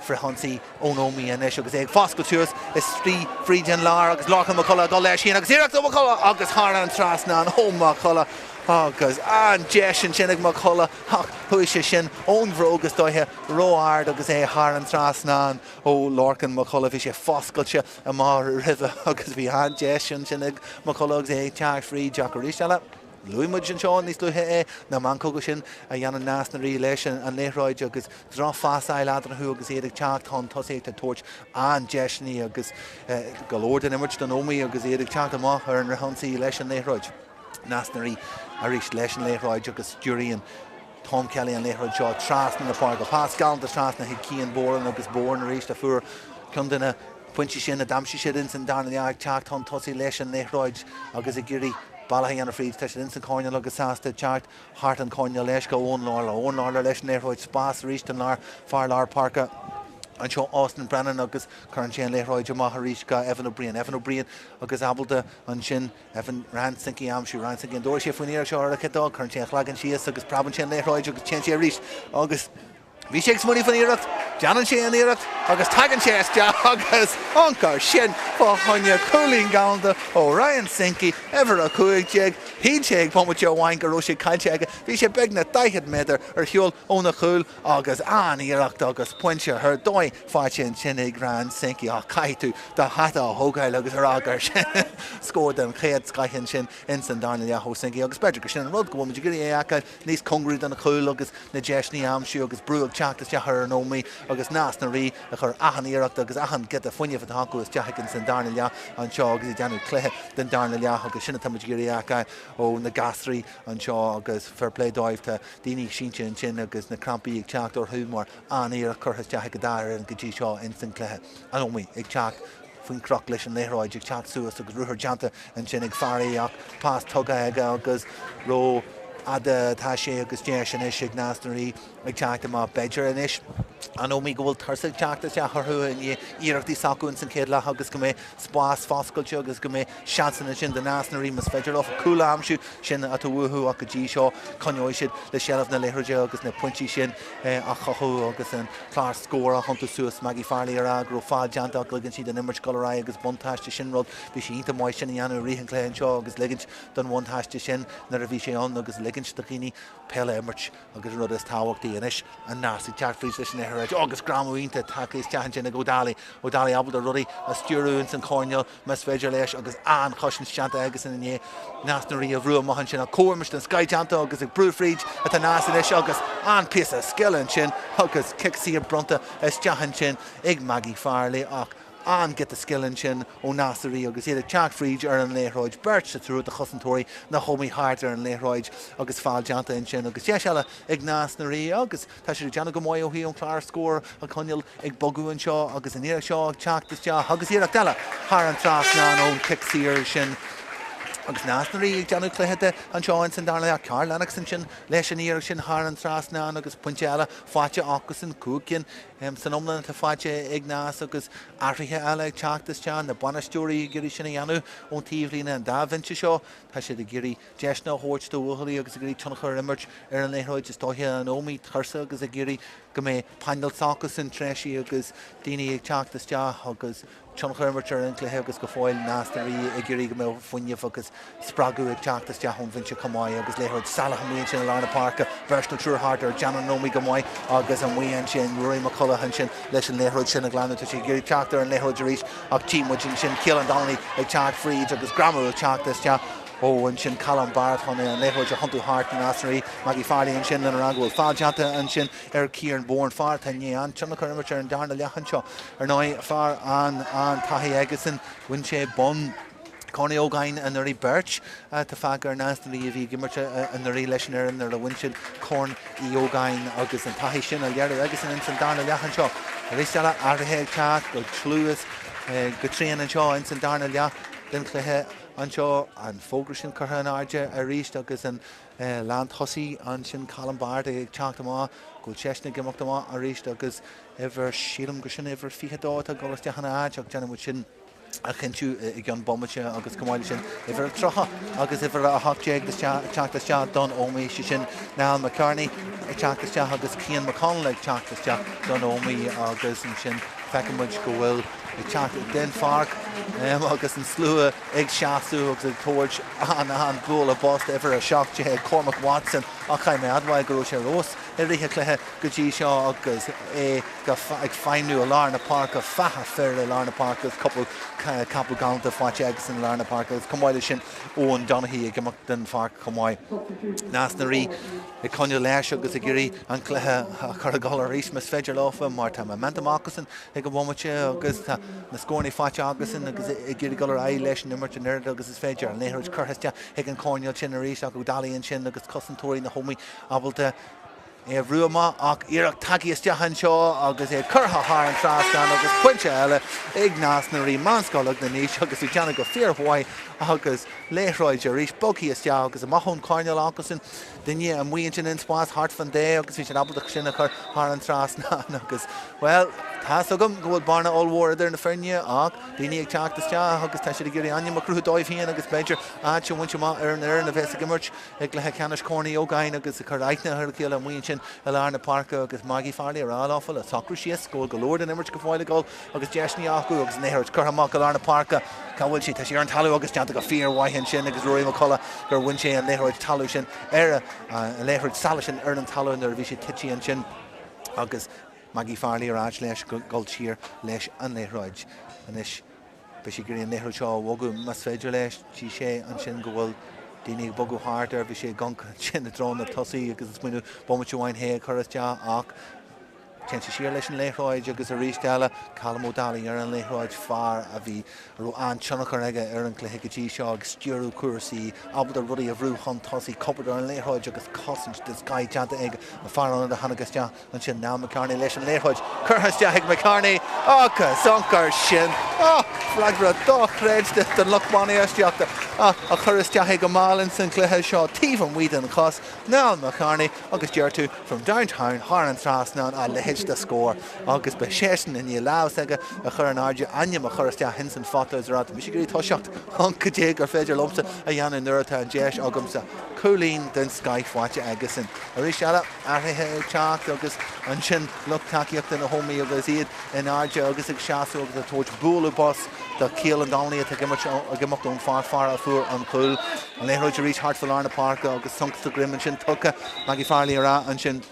frithionsaí ón Ómaigh anois agus é ag foscailt suas istigh fríd an lár agus Lorcan Mac Colla ag dul leis féin agus iarracht ó Mac Colla agus thar an trasnán ó Mac Colla agus an deis ansin ag Mac Colla ach chuaigh sé sin ón bhróg is dóiche ró-ard agus é thar an trasnán ó Lorcan Mac Colla. Bhí sé foscailte amach roimhe agus bhí an-deis ansin ag Mac Colla agus é ag teacht fríd ach arís eile Luaigh muid anseo níos luaithe é, na meancóga sin a dhéanann Nás na Rí leis an liathróid agus drochphasáil eatarthu agus iad ag teacht chun tosaigh ag tabhairt an-deiseanna agus go leor den imirt don Ómaigh agus iad ag teacht amach ar an fhrithionsaí leis an liathróid. Nás na Rí arís leis an liathróid agus stiúraíonn Tom Kelly an liathróid seo trasna na páirce. Pas galánta trasna chuig Cian Boran agus Boran arís a fuair ceann de na pointí sin a d'aimsigh siad ins an darna leath ag teacht chun tosaigh leis an liathróid agus ag iarraidh bealach a dhéanamh fríd. Tá siad ins an choirnéal agus sásta teacht thart an choirnéal leis go Eoin Lawlor. Eoin Lawlor leis an liathróid, spás arís don lár, fear lár páirce. Anseo Austin Brennan agus cuireann sé an liathróid amach arís go Evan O'Brien. Evan O'Brien agus ábalta ansin Evan Ryan Sankey a aimsiú. Ryan Sankey an dtabharfaidh sé faoin iarracht seo ar a chiotóg. Cuireann sé a chlaigeann síos agus preabann sé an liathróid agus téann sé arís agus bhí sé ag smaoineamh faoin iarracht. Déanann sé an iarracht agus tagann sé isteach agus an cor sin fá choinne cúilín galánta ó Ryan Sankey, uimhir 15. Shíl sé ag bomaite amháin go raibh sé caillte aige. Bhí sé beagnach 40 méadar ar shiúl óna chúl. Agus an-iarracht agus pointe ar dóigh faighte ansin ag Ryan Sankey ach caithfidh tú do hata a thógáil agus a rá gur sin scór den chéad scoith ansin ins an darna leath ó Sankey agus b'fhéidir gur sin an rud go bhfuil muid ag iarraidh é a fheiceáil níos cóngaraí don chúl agus na deiseanna a aimsiú agus brú ag teacht isteach ar an Ómaigh agus Nás na Rí ag cur achan iarracht agus achan giota fuinnimh atá acu isteach ins an darna leath anseo agus ag déanamh cluiche den darna leath agus sin atá muid ag iarraidh a fheiceáil ó na gasraí anseo agus fair play dóibh tá daoine sínte ansin agus na crampaí ag teacht orthu mar an-iarracht curtha isteach ag an dá fhoireann go dtí seo ins an gcluiche. An Ómaigh ag teacht faoin chnoc leis an liathróid ag teacht suas agus ruathar déanta ansin ag Farry ach pas tugtha aige agus ró fhada atá sé agus deis anois ag Nás na Rí ag teacht amach. B'fhéidir anois an Ómaigh go bhfuil tuirse ag teacht isteach orthu i ndiaidh iarrachtaí s'acu ins an chéad leath agus go mbeidh spás foscailte agus go mbeidh seansanna ansin do Nás na Rí más féidir leo cúl a aimsiú, sin atá uathu ach go dtí seo coinneoidh siad le seilbh na liathróide agus na pointí sin a chothú agus an clár scóir a thiontú suas. Maggie Farley ag rá go raibh feall déanta ach ligeann siad an imirt dul ar aghaidh agus buntáiste sin rud bhí sé iontach maith sin a dhéanamh i rith an chluiche anseo agus ligint don bhuntáiste sin nuair a bhí sé ann agus ligint do dhaoine peil a imirt agus an rud is tábhachtaí anois an Nás ag teacht fríd leis an liathróid agus greamú iontach tagtha isteach ansin ag Ó Dálaigh. Ó Dálaigh ábalta rudaí a stiúradh ins an choirnéal más féidir leis agus an-chosaint déanta aigesan i ndiaidh Nás na Rí a bhrú amach ansin ach comhimirt den scoith déanta agus ag brú fríd atá Nás anois agus an-phíosa scil ansin agus cic saor bronnta isteach ansin ag Maggie Farley ach an-ghiota scil ansin ó Nás na Rí agus iad ag teacht fríd ar an liathróid. Beirt sa triúr de chosantóirí na hÓmaí thart ar an liathróid agus feall déanta ansin agus deis eile ag Nás na Rí agus tá siad ag déanamh go maith ó thaobh an clár scóir a choinneáil ag bogadh anseo agus an iarracht seo ag teacht isteach agus iarracht eile thar an trasnán ón chic saor sin agus Nás na Rí ag déanamh cluiche de anseo ins an darna leath. Karl Lennox ansin leis an iarracht sin thar an trasnán agus pointe eile faighte acusan, 5 cinn San iomlán atá faighte ag Nás agus athruithe eile ag teacht isteach, na bainisteoirí ag iarraidh sin a dhéanamh ón taobhlíne, an dá bhinse seo, tá siad ag iarraidh deiseanna a thabhairt do bhuachaillí agus ag iarraidh tionchar a imirt ar an liathróid. Is dóiche an Ómaigh tuirseach agus ag iarraidh go mbeidh painéal s'acusan treisithe agus daoine ag teacht isteach agus tionchar a imirt ar an gcluiche agus go fóill Nás na Rí ag iarraidh go mbeadh fuinneamh agus spreagadh ag teacht isteach ón bhinse chomh maith agus liathróid salach amuigh ansin i lár na páirce, beirt nó triúr thart air, déanann an Ómaigh go maith agus amuigh ansin Ruairí McCullough ansin leis an liathróid sin a ghlanadh. Tá sé ag iarraidh teacht ar an liathróid arís ach tchí muid ansin Keelan Donnelly ag teacht fríd agus greamú ag teacht isteach ó ansin Callum Barrett chun an liathróid a thiontú thart do Nás na Rí. Maggie Farley ansin lena rá go bhfuil feall déanta ansin ar Kieran Bourne, fear atá i ndiaidh an-tionchar a imirt ar an darna leath anseo. Ar ndóigh, fear an-an-taithí aigesan, bhain sé bonn Corn Uí Ógáin anuraidh, beirt atá fágtha ar Nás na Rí a bhí ag imirt anuraidh leis an fhoireann nuair a bhain siad Corn Uí Ógáin agus an taithí sin á léiriú aigesan ins an darna leath anseo. Arís eile, athruithe ag teacht go dlúth is go tréan anseo ins an darna leath den chluiche anseo. An fógra sin curtha in airde arís agus an lántosaí ansin Colin Barrett ag teacht amach, go bhfuil seisean ag imeacht amach arís agus uimhir, sílim gur sin uimhir 22 atá ag dul isteach ina áit ach déanfaidh muid sin a chinntiú i gceann bomaite agus chomh maith leis sin uimhir 30 agus uimhir 18 ag teacht isteach don Ómaigh, sé sin Niall McCartney ag teacht isteach agus Cian McConnell ag teacht isteach don Ómaigh agus ansin feiceann muid go bhfuil ag teacht den pháirc agus an slua ag seasamh agus ag tabhairt an-an-bhualadh bos d'uimhir 17, Cormac Watson, ach caithfidh mé a admháil go raibh sé ar fheabhas i rith an chluiche go dtí seo agus é ag feidhmiú i lár na páirce, fathach fir i lár na páirce agus cúpla capall galánta faighte aigesan i lár na páirce agus chomh maith leis sin Eoin Donaghy ag imeacht den pháirc chomh maith. Nás na Rí ag coinneáil leis agus ag iarraidh an cluiche a chur ag dul arís más féidir leofa mar tá momentum acusan ag an bhomaite agus tá na scóranna faighte acusan agus ag iarraidh dul ar aghaidh leis an imirt an oiread agus is féidir. An liathróid curtha isteach chuig an choirnéal sin arís ach Ó Dálaigh ansin agus cosantóirí na hÓmaí ábalta. É a bhrú amach ach iarracht tagtha isteach anseo agus é curtha thar an trasnán agus pointe eile ag Nás na Rí, Meánscoil na nDéise agus ag déanamh go fíormhaith agus liathróid arís bogtha isteach agus amach ón choirnéal acusan. Duine amuigh ansin in spás thart fan dtaobh agus bhí siad ábalta sin a chur thar an trasnán agus, bhuel, tá's agam go bhfuil bearna ollmhór idir na foirne ach daoine ag teacht isteach agus tá siad ag iarraidh ainm a chruthú dóibh féin agus b'fhéidir áit a bhaint amach ar an fhoireann a bheas ag imirt i gcluiche ceannais Chorn Uí Ógáin agus ag cur aithne ar a chéile amuigh ansin i lár na páirce agus Maggie Farley ag rá leofa le socrú síos go bhfuil go leor den imirt go fóill ag dul agus deiseanna acu agus an liathróid curtha amach i lár na páirce. Cá bhfuil sí? Tá sí ar an talamh agus déanta go fíormhaith ansin agus Rory McCullough gur bhain sé an liathróid talamh sin ar an liathróid salach sin ar an talamh nuair a bhí sé tite ansin agus Maggie Farley ar ais leis dul siar leis an liathróid anois. Beidh sé ag iarraidh an liathróid seo a bhogadh más féidir leis. Tchí sé ansin go bhfuil daoine ag bogadh thart air. Bhí sé ag amharc ansin i dtreo na tosaí agus ag smaoineamh bomaite amháin é a chur isteach ach téann sé siar leis an liathróid agus arís eile Colm Ó Dálaigh ar an liathróid, fear a bhí a raibh an-tionchar aige ar an gcluiche go dtí seo ag stiúradh cúrsaí, ábalta rudaí a bhrú chun tosaigh, coimhéad ar an liathróid agus cosaint den scoth déanta ag an fear ionaid a tháinig isteach. Ansin Niall McCarney leis an liathróid curtha isteach ag McCarney agus amharc air sin. Freagra dochreidte don lucht bainistíochta a chur isteach é go mall ins an chluiche seo taobh amuigh den chos. Niall McCarney agus deir tú from downtown thar an trasnán a leithéid de scór agus beidh seisean i ndiaidh lámh s'aige a chur in airde, ainm a chur isteach ins an phota is a rá tá mise ag iarraidh toiseacht cad é gur féidir liomsa a dhéanamh nuair atá an deis agamsa. Cúilín den scoith faighte aigesan. Arís eile. Athruithe ag teacht agus ansin lucht tacaíochta na hÓmaí agus iad in airde agus ag seasamh agus ag tabhairt bualadh bos do Keelan Donnelly atá ag imeacht ón pháirc, fear a fuair an cúl. An liathróid arís thart fá lár na páirce agus sonc sa ghreim ansin tugtha. Maggie Farley ag rá ansin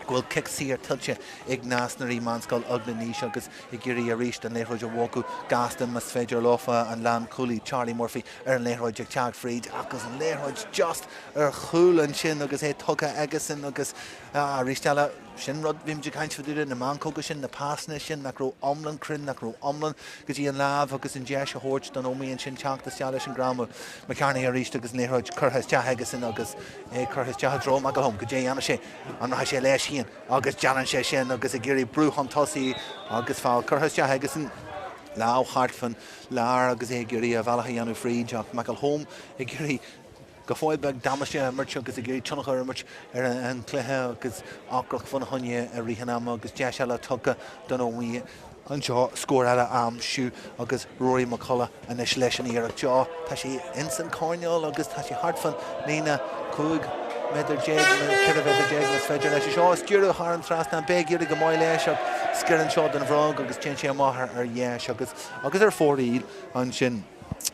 go bhfuil cic saor tuillte ag Nás na Rí Meánscoil na nDéise agus ag iarraidh arís an liathróid a bhogadh gasta más féidir leofa an lánchúlaí Charlie Murphy ar an liathróid ag teacht fríd agus an liathróid just ar chúl ansin agus é tugtha aigesan agus arís eile, sin rud, bhí muid ag caint fá dtaobh de, na meancóga sin, na pasanna sin nach raibh iomlán cruinn, nach raibh iomlán go dtí an lámh agus an deis a thabhairt don Ómaigh ansin teacht isteach leis an greamú. McCartney arís agus an liathróid curtha isteach aigesan agus é curtha isteach i dtreo McElholm, goidé a dhéanfaidh sé, an rachaidh sé leis féin agus déanann sé sin agus ag iarraidh brú chun tosaigh agus feall curtha isteach aigesan. Lámh thart fan lár agus é ag iarraidh a bhealach a dhéanamh fríd ach McElholm ag iarraidh go fóill beag damáiste a imirt agus ag iarraidh tionchar a imirt ar an chluiche agus ocrach fána choinne i rith an ama agus deis eile tugtha don Ómaigh anseo scór eile a aimsiú agus Rory McCullough anois leis an iarracht seo. Tá sé ins an choirnéal agus tá sé thart fan líne 15 méadar nó 14 mhéadar más féidir leis é seo a stiúradh thar an trasnán. Beidh ag éirí go maith leis ach sciorrann seo den bhróg agus téann sé amach ar dheis agus agus ar fóraoil ansin.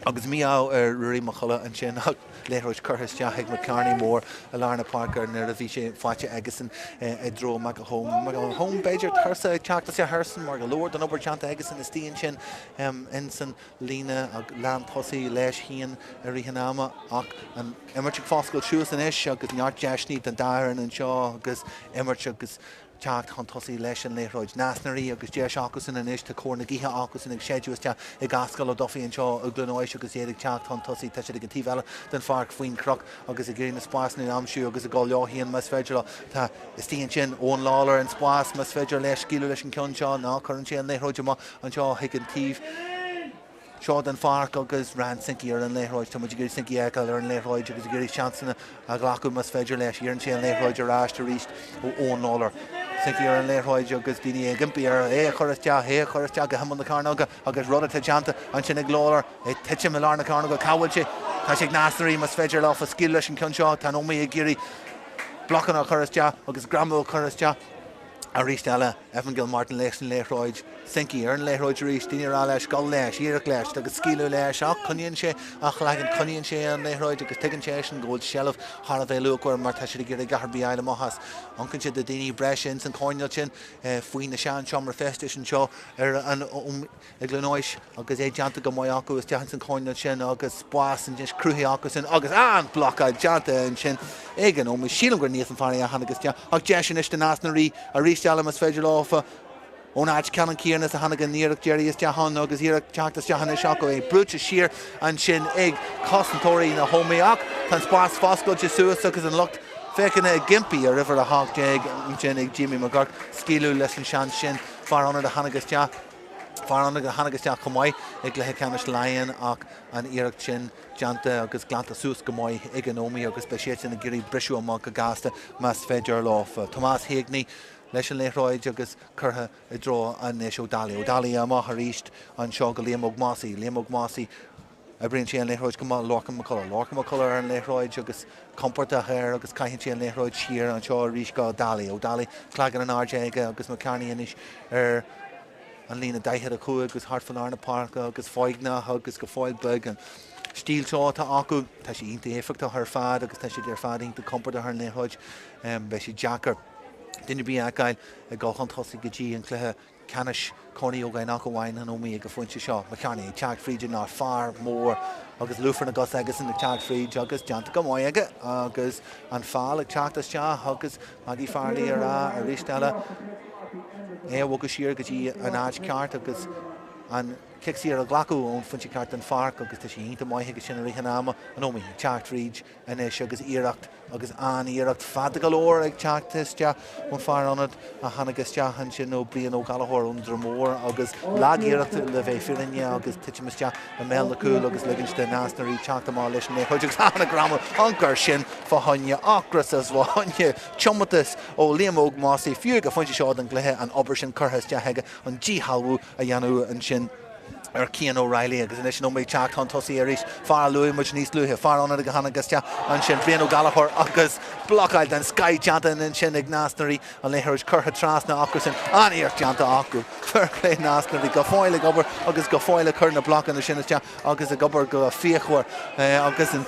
Agus mí-ádh ar Ruairí McCullough ansin ach liathróid curtha isteach ag McCarney mór i lár na páirce nuair a bhí sé faighte aigesan i dtreo McElholm. McElholm b'fhéidir tuirseach ag teacht isteach airsean mar go leor den obair déanta aigesan istigh ansin insan líne ag lántosaí leis féin i rith an ama ach an imirt ag foscailt suas anois agus neart deiseanna don dá fhoireann anseo agus imirt agus teacht chun tosaigh leis an liathróid. Nás na Rí agus deis acusan anois, tá cóir na gaoithe acusan ag séideadh isteach i gCascal Ó Dufaigh anseo i gCluain Eois agus iad ag teacht chun tosaigh. Tá siad ag an taobh eile den pháirc faoin chnoc agus ag iarraidh na spásanna a aimsiú agus ag dul leo féin más féidir leo. Tá istigh ansin Eoin Lawlor in spás más féidir leis scaoileadh leis an ceann seo. Ná cuireann sé an liathróid amach anseo chuig an taobh. seo den pháirc agus Ryan Sinke ar an liathróid. Tá muid ag iarraidh Sinke a fheiceáil ar an liathróid agus ag iarraidh seansanna a ghlacadh más féidir leis. Iarrann sé an liathróid ar ais arís ó Eoin Lawlor. Sinke ar an liathróid agus daoine ag impí air é a chur isteach, é a chur isteach go himeall na cearnóige agus rud atá déanta ansin ag Lawlor. É ag titim i lár na cearnóige. Cá bhfuil sé? Tá sé ag Nás na Rí más féidir leofa scaoileadh leis an ceann seo. Tá an Ómaigh ag iarraidh blocanna a chur isteach agus greamú a chur isteach. Arís eile, Evan Gilmartin leis an liathróid, Sinke ar an liathróid arís, daoine ag rá leis gabh leis, iarracht leis agus scaoileadh leis ach coinníonn sé a chloigeann, coinníonn sé an liathróid agus tuigeann seisean go bhfuil seilbh thar a bheith luachmhar mar tá siad ag iarraidh a dhath ar bith a fháil amach as. Amharcann siad do daoine breise ins an choirnéal sin faoi na sean seomra feistis anseo ar an i gCluain Eois agus é déanta go maith acu isteach ins an choirnéal sin agus spás anois cruthaithe acu sin agus an-bhlocáil déanta ansin ag an Ómaigh. Sílim gur Nathan Farry a tháinig isteach ach deis anois do Nás na Rí arís eile más féidir leofa ón áit ceannann céanna is a tháinig an iarracht deiridh isteach ann agus iarracht teacht isteach anois acu é brúite siar ansin ag cosantóirí na hÓmaí ach tá an spás foscailte suas agus an lucht. féachana ag impí ar uimhir 18 ansin ag Jamie McGurk scaoileadh leis an seans sin. Fear ionaid a tháinig isteach, fear ionaid a tháinig isteach chomh maith i gcluiche ceannais Laighean ach an iarracht sin déanta agus glanta suas go maith ag an Ómaigh agus beidh siadsan ag iarraidh briseadh amach go gasta más féidir leo. Tomás Heagney leis an liathróid agus curtha i dtreo anois Ó Dálaigh. Ó Dálaigh amach arís anseo go Liam Óg Mossey. Liam Óg Mossey, oibríonn sé an liathróid go maith. Lorcan McCullough. Lorcan McCullough ar an liathróid agus compordach air agus caitheann sé an liathróid siar anseo arís go Ó Dálaigh. Ó Dálaigh, cloigeann in airde aige agus McCarney anois ar an líne 45 agus thart fá lár na páirce agus foighneach agus go fóill beag. An stíl seo atá acu, tá sé iontach éifeachtach ar fad agus tá siad ar fad iontach compordach ar an liathróid. Beidh sé deacair duine ar bith a fheiceáil ag dul chun tosaigh go dtí an cluiche ceannais Corn Uí Ógáin ach amháin an Ómaigh ag an phointe seo. McCarney ag teacht fríd an fear mór agus lúfar na gcos aigesan ag teacht fríd agus déanta go maith aige agus an feall ag teacht isteach agus Maggie Farley ar rá arís eile é a bhogadh siar go dtí an áit ceart agus an cic saor a ghlacadh ón phointe ceart den pháirc agus tá sé iontach maith aige sin i rith an ama. An Ómaigh ag teacht fríd anois agus iarracht agus an-iarracht fada go leor ag teacht isteach ón fear ionaid a tháinig isteach ansin ó Brian Ó Gallchóir ón Droim Mór agus lag-iarracht le bheith fírinneach agus titim isteach i mbéal na cúl agus ligint do Nás na Rí teacht amach leis an liathróid agus an-ghreamú an gcur sin fá choinne ocras is fá choinne tiomantas ó Liam Óg Mossey fiú ag an phointe seo den gcluiche an obair sin curtha isteach aige an díshealbhú a dhéanamh ansin. ar Cian O'Reilly agus anois an Ómaigh ag teacht chun tosaigh arís. Fear a luaigh muid níos luaithe, fear ionaid a tháinig isteach ansin, Brian Ó Gallchóir agus blocáil den scoith déanta ansin ag Nás na Rí, an liathróid curtha trasna acusan, an-iarracht déanta acu. Fair play Nás na Rí, go fóill ag obair agus go fóill ag cur na blocanna sin isteach agus ag obair go fíochmhar agus an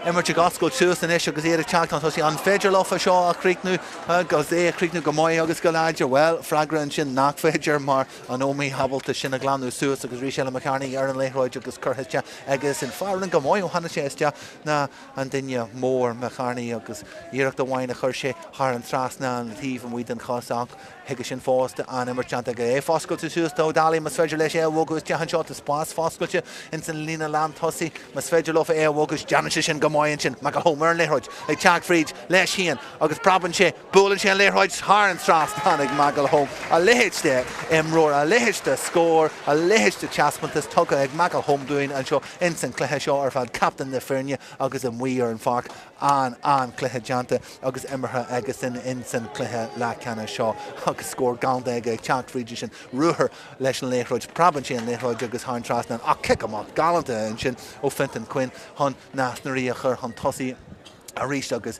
imirt ag oscailt suas anois agus iad ag teacht chun tosaigh. An féidir leofa seo a chríochnú agus é a chríochnú go maith agus go láidir? Bhuel, freagra ansin nach féidir mar An Ómaigh ábalta sin a ghlanadh suas agus arís eile McCarney ar an liathróid agus curtha isteach aige sin. Fear a rinne go maith ó tháinig sé isteach ná an duine mór McCarney agus iarracht amháin a chuir sé thar an trasnán taobh amuigh den chos ach chuige sin fosta an-imirt déanta aige. É foscailte suas do Ó Dálaigh más féidir leis é a bhogadh isteach anseo. Tá spás foscailte ins an líne lántosaigh más féidir leofa é a bhogadh. Déanann sé sin go maith ansin. McElholm ar an liathróid ag teacht fríd leis féin agus preabann sé. Buaileann sé an liathróid thar an trasnán ag McElholm. A leithéid de imreoir, a leithéid de scór, a leithéid de taispeántas tugtha ag McElholm dúinn anseo ins an chluiche seo ar fad. Captaen na foirne agus amuigh ar an pháirc. An, an-chluiche déanta agus imeartha aigesan ins an chluiche leathcheannais seo agus scór galánta aige ag teacht fríd ansin. Ruathar leis an liathróid. Preabann sé an liathróid agus thar an trasnán ach cic amach galánta ansin ó Fintan Quinn chun Nás na Rí a chur chun tosaigh arís agus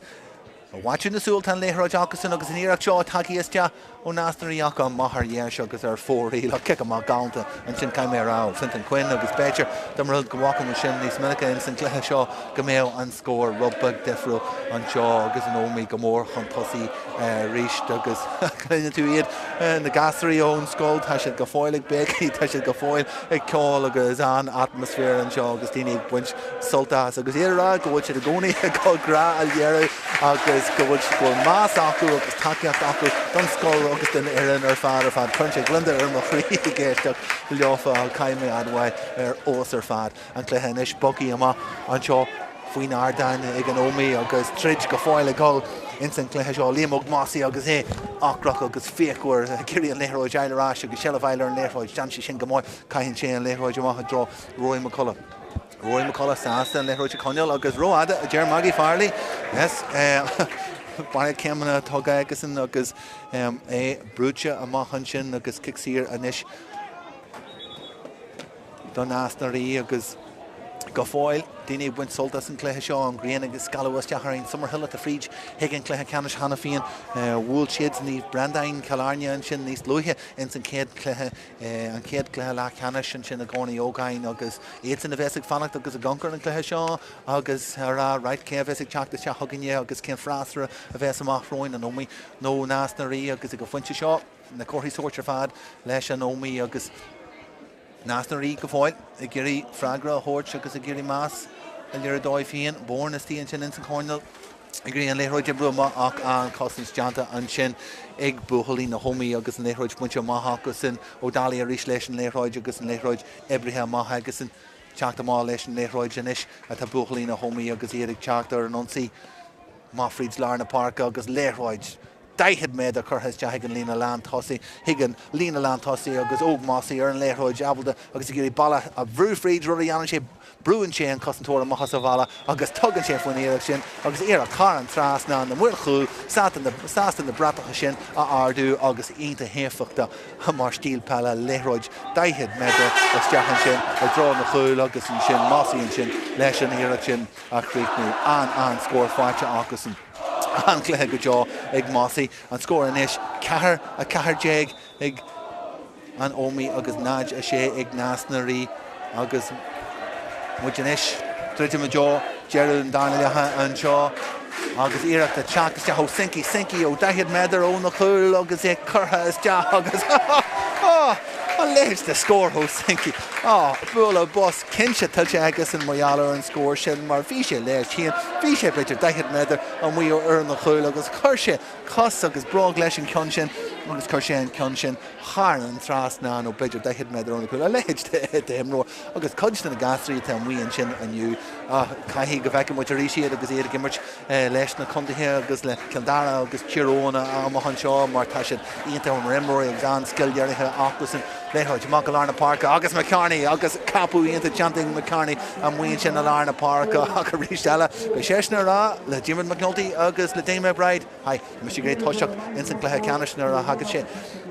I bhfaiteadh na súl tá an liathróid acusan agus an iarracht seo tagtha isteach ó Nás na Rí ach amach ar dheis agus ar fóraoil ach cic amach galánta ansin caithfidh mé a rá ó Fintan Quinn agus b'fhéidir dá mba rud go bhfaca muid sin níos minice ins an gcluiche seo go mbeadh an scór rud beag difriúil anseo agus an Ómaigh go mór chun tosaigh arís agus cluineann tú iad na gasúirí ón scoil tá siad go fóill ag béicigh tá siad go fóill ag ceol agus an-atmaisféar anseo agus daoine ag baint sult as agus iad ag rá go bhfuil siad i gcónaí ag dul grá a léiriú agus go bhfuil go bhfuil meas acu agus tacaíocht acu don scoil agus don fhoireann ar fad ar fad. Cuireann sé gliondar ar mo chroí ag éisteacht leofa caithfidh mé a admháil ar fheabhas ar fad an cluiche anois bogtha amach anseo faoin ardán ag an Ómaigh agus troid go fóill ag dul ins an chluiche seo. Liam Óg Mossey agus é ocrach agus fíochmhar ag iarraidh an liathróid a fháil ar ais agus seilbh a fháil ar an liathróid. Déanann sé sin go maith. Caitheann sé an liathróid amach i dtreo Rory McCullough. Rory McCullough sásta an liathróid a choinneáil agus rófhada, a deir Maggie Farley. Yes, barra céimeanna tugtha aigesan agus é brúite amach ansin agus cic saor anois do Nás na Rí agus go fóill daoine ag baint sult as an gcluiche seo, an ghrian ag scaladh isteach orainn. Summerhill atá fríd chuig an chluiche ceannais cheana féin. Bhuail siad Naomh Breandáin Cill Airne ansin níos luaithe ins an chéad chluiche an chéad chluiche leathcheannais ansin i gCorn Uí Ógáin agus iadsan a bheas ag fanacht agus ag amharc ar an gcluiche seo agus a rá right cé a bheas ag teacht isteach chugainne agus cén freasúra a bheas amach romhainn, an Ómaigh nó Nás na Rí agus ag an phointe seo na comharthaí sóirt ar fad leis an Ómaigh agus Nás na Rí go fóill ag iarraidh freagra a thabhairt agus ag iarraidh meas a léiriú dóibh féin. Bourne istigh ansin ins an choirnéal. Ag iarraidh an liathróid a oibriú amach ach an chosaint déanta ansin ag buachaillí na hÓmaí agus an liathróid bainte amach acusan. Ó Dálaigh arís leis an liathróid agus an liathróid oibrithe amach aigesan. Teacht amach leis an liathróid anois atá buachaillí na hÓmaí agus iad ag teacht ar an ionsaí. Amach fríd lár na páirce agus liathróid 40 méadar curtha isteach ag an líne lántosaigh chuig an líne lántosaigh agus Óg Mossy ar an liathróid ábalta agus ag iarraidh balla a bhrú fríd, rud a dhéanann sé, brúann sé an cosantóir amach as a bhalla agus tugann sé faoin iarracht sin agus iarracht thar an trasnán, na maoil chúil sásta na bratacha sin a ardú agus iontach éifeachtach mar stíl peile, liathróid 40 méadar isteach ansin i dtreo na chúil agus ansin Mossy ansin leis an iarracht sin a chríochnú. An-an-scór faighte acusan. An-chluiche go deo ag Mossy. An scór anois 4, 14 ag an Ómaigh agus 0, 6 ag Nás na Rí agus muid anois druidim i dtreo deireadh an darna leatha anseo agus iarracht ag teacht isteach ó Sinky, Sinky ó 40 méadar óna chúl agus é curtha isteach agus a leithéid de scór ó Sinky. Bualadh bos cinnte tuillte aigesan mar gheall ar an scór sin mar bhí sé leis féin, bhí sé b'fhéidir 40 méadar amuigh ó fhoireann an chúil agus chuir sé cos agus bróg leis an cheann sin agus chuir sé an ceann sin thar an trasnán ó b'fhéidir 40 méadar óna chúl. A leithéid d'imreoir agus cuid de na gasraí atá amuigh ansin inniu, caithfidh go bhfeicfidh muid arís iad agus iad ag imirt leis na contaetha agus le Cill Dara agus Tír Eoghain amach anseo mar tá siad iontach mar imreoirí agus an-scil léirithe acusan. Liathróid amach go lár na páirce agus McCarney agus ceapadh iontach déanta ag McCarney amuigh ansin i lár na páirce ach arís eile beidh seisean ag rá le Diarmuid McNulty agus le Dane McBride, Hi, tá mise ag iarraidh toiseacht ins an gcluiche ceannais nuair a thagann sé.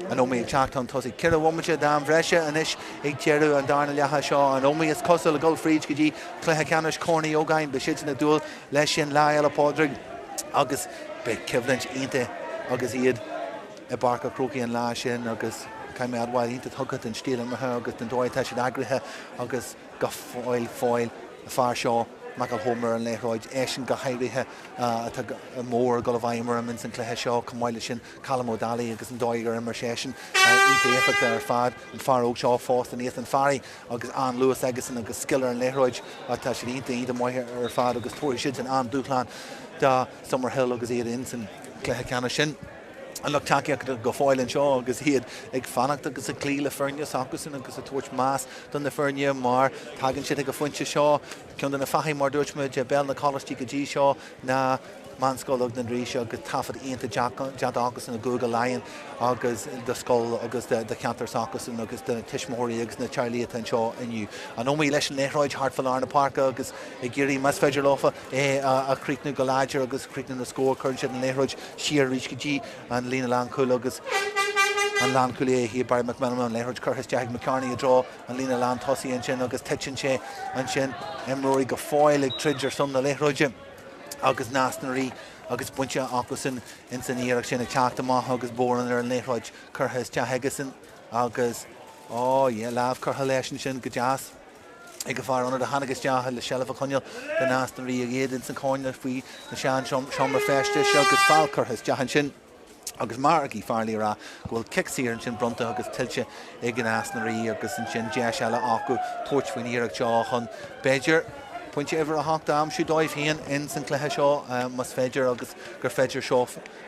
An Ómaigh ag teacht chun tosaigh. Ceithre bhomaite d'am bhreise anois ag deireadh an darna leatha seo. An Ómaigh is cosúil ag dul fríd go dtí cluiche ceannais Chorn Uí Ógáin. Beidh siadsan ag dúil leis sin Lá Fhéile Pádraig agus beidh coimhlint iontach agus iad i bPáirc an Chrócaigh an lá sin agus caithfidh mé admháil iontach tugtha den stíl imeartha agus den dóigh atá siad eagraithe agus go fóill fóill an fear seo Michael Homer ar an liathróid, eisean go háirithe atá mór ag dul i bhfeidhm orm ins an cluiche seo chomh maith leis sin Colm Ó Dálaigh agus an dóigh ar imir seisean iontach éifeachtach ar fad, an fear óg seo fásta aníos an Farraigh agus an-luas aigesan agus scil ar an liathróid. Tá siad iontach iontach maith ar fad agus tabharfaidh siadsan an-dúshlán do Summerhill agus iad ins an cluiche ceannais sin. An lucht tacaíochta go fóill anseo agus iad ag fanacht agus ag cloí le foirne s'acusan agus ag tabhairt meas do na foirne mar tagann siad ag an phointe seo. Ceann de na fathaigh mar dúirt muid i bpeil na coláistí go dtí seo ná Meánscoil Eoghan na Ndreas agus taifead iontach déanta acusan i gCúige Laighean agus do scoil agus do cheantar s'acusan agus do na tuismitheoirí agus na teaghlaigh atá anseo inniu. An Ómaigh leis an liathróid thart fá lár na páirce agus ag iarraidh más féidir leofa é a chríochnú go láidir agus críochnú na scór cuireann siad an liathróid siar arís go dtí an líne lánchúil agus an lánchúlaí é hí Barry McMenamin an liathróid curtha isteach ag McCarney i dtreo an líne lántosaigh ansin agus titeann sé ansin imreoirí go fóill ag troid ar son na liathróide. agus Nás na Rí agus bainte acusan ins an iarracht sin ag teacht amach agus Boran ar an liathróid curtha isteach aigesan agus oh yeah lámh curtha leis ansin go deas ag an fear ionaid a tháinig isteach le seilbh a choinneáil do Nás na Rí ag iad ins an cúinne faoi na sean seomra feistis agus feall curtha isteach ansin. Agus Mark Uí Fhearghail ag rá go bhfuil cic saor ansin bronnta agus tuillte ag Nás na Rí agus ansin deis eile acu tabhairt faoin iarracht seo chun, b'fhéidir, pointe uimhir a hocht a aimsiú dóibh féin ins an chluiche seo más féidir agus gur féidir seo